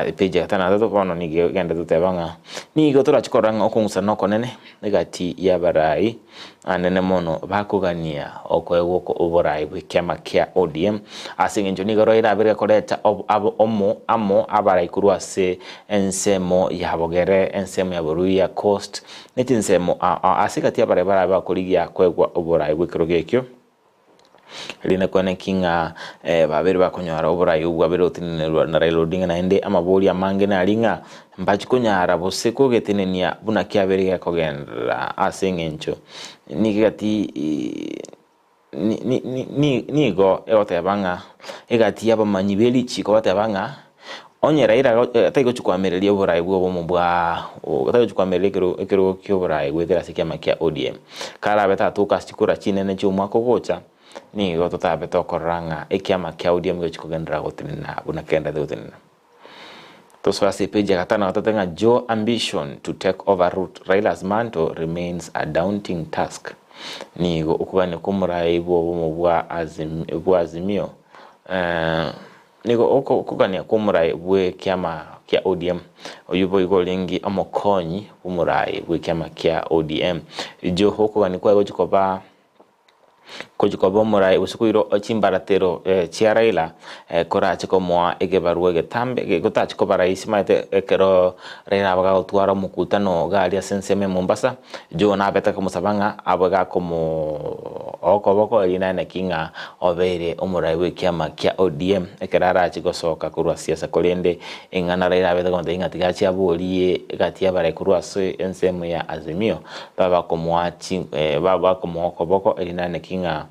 epage ya gatano na gatato bono nigo egende goteba ng'a nigo torache korora ng'a okong'usana okonene egati y'abarai anene mono bakogania okoegwa oko oborai bw'ekiama kia ODM ase eng'encho nigo Raila abere koreta abo omo amo abarai korwa ase ensemo ya Bogere, ensemo ya Boruya, Coast ne chinsemo ao ao ase egati y'abarai barabe bakorigia koegwa oborai bw'ekerogo ekio. Erinde kwane ki ng'a babere bakonyora oborai obwo bwabere gotenenerwa na Raila Odinga naende amabori amange nari ng'a mbachi konyara gose kogetenenia buna kiabere gekogenderera ase eng'encho nigo egati nigo egoteba ng'a egati y'abamanyi be richiko bateba ng'a onye Raila tari gochia koamereria oborai bwa obomo bwa tari gochia koamereria ekero ekerogo kia oborai goetera ase ekiama kia ODM. Karabe tatoka ase chikura chinene chia omwaka ogocha, nigo totabe tokorora ng'a ekiama kia ODM gegochia kogenderera gotenena buna kegendererete gotenena. Tosoe ase epage ya gatano na gatato ng'a Joe ambition to take over Ruto Raila's mantle remains a daunting task. Nigo okogania kwa omorai bwa obomo bwa bwa Azimio nigo okogania kwa omorai bw'ekiama kia ODM oyio boigo orenge omokonyi bw'omorai bw'ekiama kia ODM. Joho okogania kwaye gochia koba Gochia koba omorai gose koira chimbaratero chia Raila korache komoa egebarua egetambe gotachi koba rahisi omanyete ekero Raila abe gagotwara omokutano iga aria ase ensemo ya Mombasa, Joe nabete komosaba ng'a abe gakomoo okoboko erio naende naki ng'a obeire omorai bw'ekiama kia ODM ekero arache gosoka korwa siasa korende eng'ana Raila abete komotebia ng'a tiga achie aborie egati y'abarai korwa ase ensemo ya Azimio. Babakomoa chi babakomoa okoboko, erinde aneki ng'a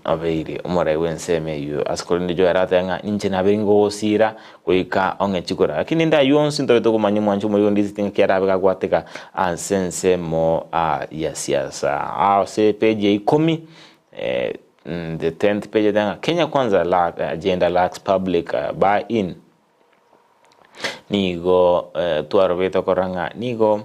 obeire omorai bw'ensemo eyio. Ase korende Joel agateba ng'a inche nabeire ngogosiira goika ong'e chikura. Lakini rende ayio onsi ntobe tokomanya omwancho omoriri onde ase ting'aki arabe gagwateka ase ensemo ya siasa. Ase epage ya ikomi the tenth page eteba ng'a Kenya Kwanza agenda lacks public buy in. Nigo twarobete korora ng'a nigo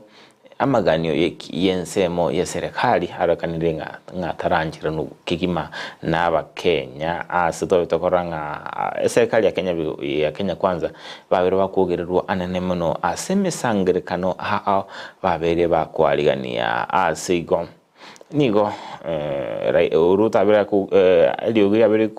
amaganio y'ensemo y'eserekari arorekanire ng'a ng'a tarancheranwa kegima na abakenya ase tobete korora ng'a eserekari ya Kenya ya Kenya Kwanza babere bakwogererwa anene mono ase emesangerekano ao babere bakwarigania ase igo. Nigo Ruto abere eriogi riabere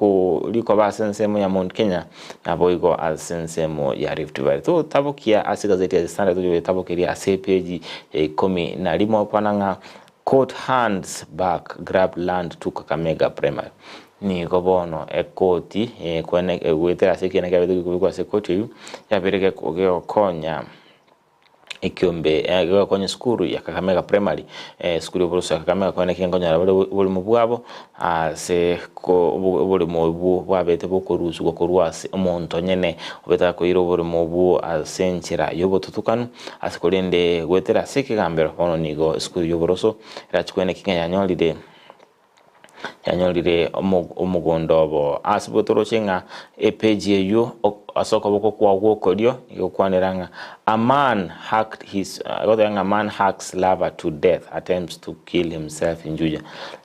rikoba ase ensemo ya Mount Kenya, naboigo ase ensemo ya Rift Valley. Totabokia ase egazeti ya The Standard tochia goetabokeria ase epeji ya ikomi na rimo kwana ng'a Court hands back grabbed land to Kakamega Primary. Nigo bono ekoti goetera ase ekiina kiabete gekobekwa ase ekoti eyio yabere gegokonya. Ekiombe gegokonya esukuru ya Kakamega Primary, esukuru y'oboroso ya Kakamega korende ekero nkonyora bare oboremo bwabo ase ko oboremo obwo bwabete bokorusigwa korwa ase omonto onyene obete gakoira oboremo obwo ase enchera y'obotutukanu ase korende goetera ase ekegambero bono nigo esukuru y'oboroso erachi koeneki ng'a yanyorire. Yanyorire omogondo obo. Ase bo toroche ng'a epeji eyio ase okoboko kwao gw'okorio egokwanera ng'a a man hacked his egoteba ng'a man hacks lover to death attempts to kill himself in Juja.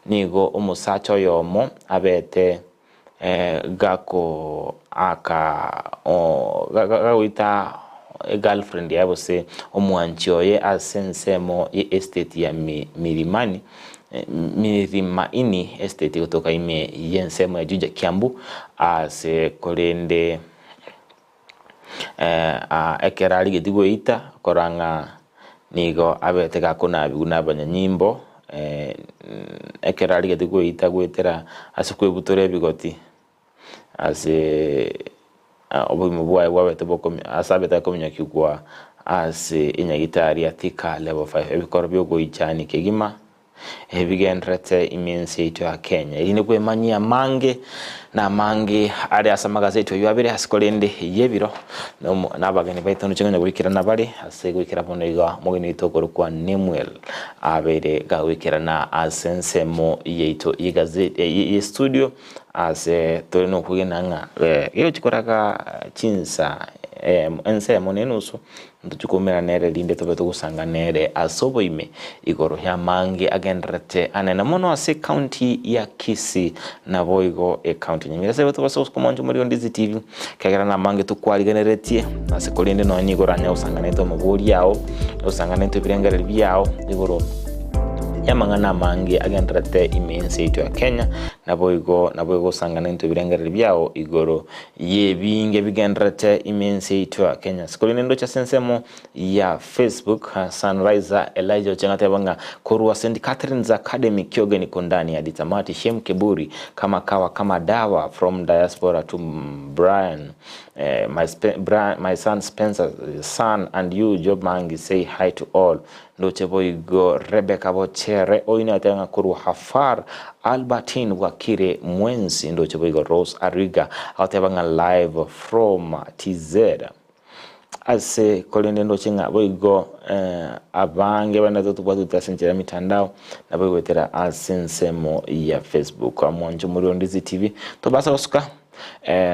Nigo omosacha oyomo abete gako aka gagoita egirlfriend yaye gose omwanchi oye ase ensemo ye estate ya Milimani Milimaini estate gotoka ime y'ensemo ya Juja Kiambu ase korende ekero arigetie goita korora ng'a nigo abete gakonabigwa nabanyanyimbo ekero arigetie goita goetera ase kwebutora ebigoti ase obogima bwaye bwabete bokomi ase abete akominyokigwa ase enyagitari ya Thika Level 5 ebikoro biogoichania kegima. Ebigendererete ime ense yaito ya Kenya. Erinde kwemanyia amange na amange are ase amagazeti oyio abere ase korende y'ebiro na abageni baito noche konya goikerana bare ase goikera bono iga omogeni oito okorokwa Nemuel abeire gagoikerana ase ensemo yaito y'egazeti ye studio ase tore nokwegena ng'a egochi koraga chinsa ensemo na enusu Ntochie koumera nere rinde tobe togosanga nere ase oboime igoro y'amange agendererete anene mono ase ecounty ya Kisii naboigo ecounty ya Nyamira. Ase igo tobase gosuka omwancho omorero Ndizi TV ekiagera namange tokwarigeneretie ase korende nonya nigo oranye gosanga naintwe amabori ao, osanga naintwe ebirengererio biao igoro. Y'amang'ana amange agendererete ime y'ense yaito ya Kenya, naboigo naboigo gosangana intwe ebirengererio biao igoro y'ebinge bigendererete ime y'ense yaito ya Kenya. Ase korende ndoche ase ensemo ya Facebook, Sunriser Elijah Ochieng ateba ng'a korwa St Catherine's Academy Kiogeni Kundani hadi tamati Shem Kiburi kama kawa kama dawa from diaspora to Brian my, Brian, my son Spencer son and you Job Mangi say hi to all Ndoche boigo Rebecca Bochere, oino ateba ng'a korwa Hafar Albertine Bwakire mwensi, ndoche boigo Rose Ariga agoteba ng'a live from TZ. Ase korende ndoche ng'a boigo abange bande totobwatete ase enchera ya mitandao nabo goetera ase ensemo ya Facebook. Mwanche omorero Ndizi TV tobasa gosuka.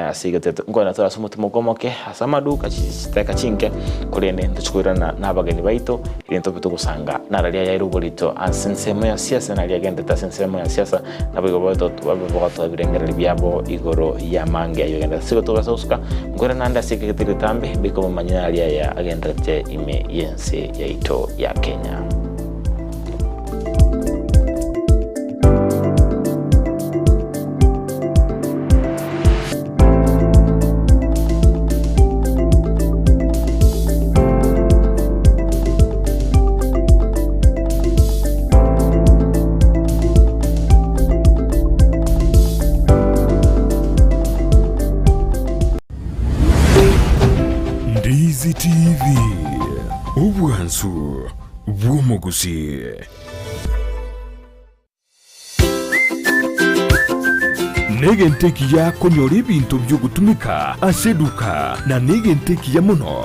Ase igo nkoenda tore ase omotima okomoke ase amaduka chidaka chinke, korende ntochi koirana na abageni baito, erinde tobe togosanga nararia ayaire oborito ase ensemo ya siasa naria agendete ase ensemo ya siasa, naboigo babe bagotoa ebirengererio biabo igoro y'amange ayio agenderete. Ase igo tobasa gosuka, nkoirana naende ase ekegete egetambe, mbeke omomanye naria aya agenderete ime y'ense yaito ya Kenya. Ndizi TV, obwansu bw'omogusii. Negento ekiya konyora ebinto bi'ogotumeka ase eduka, na negento ekiya mono.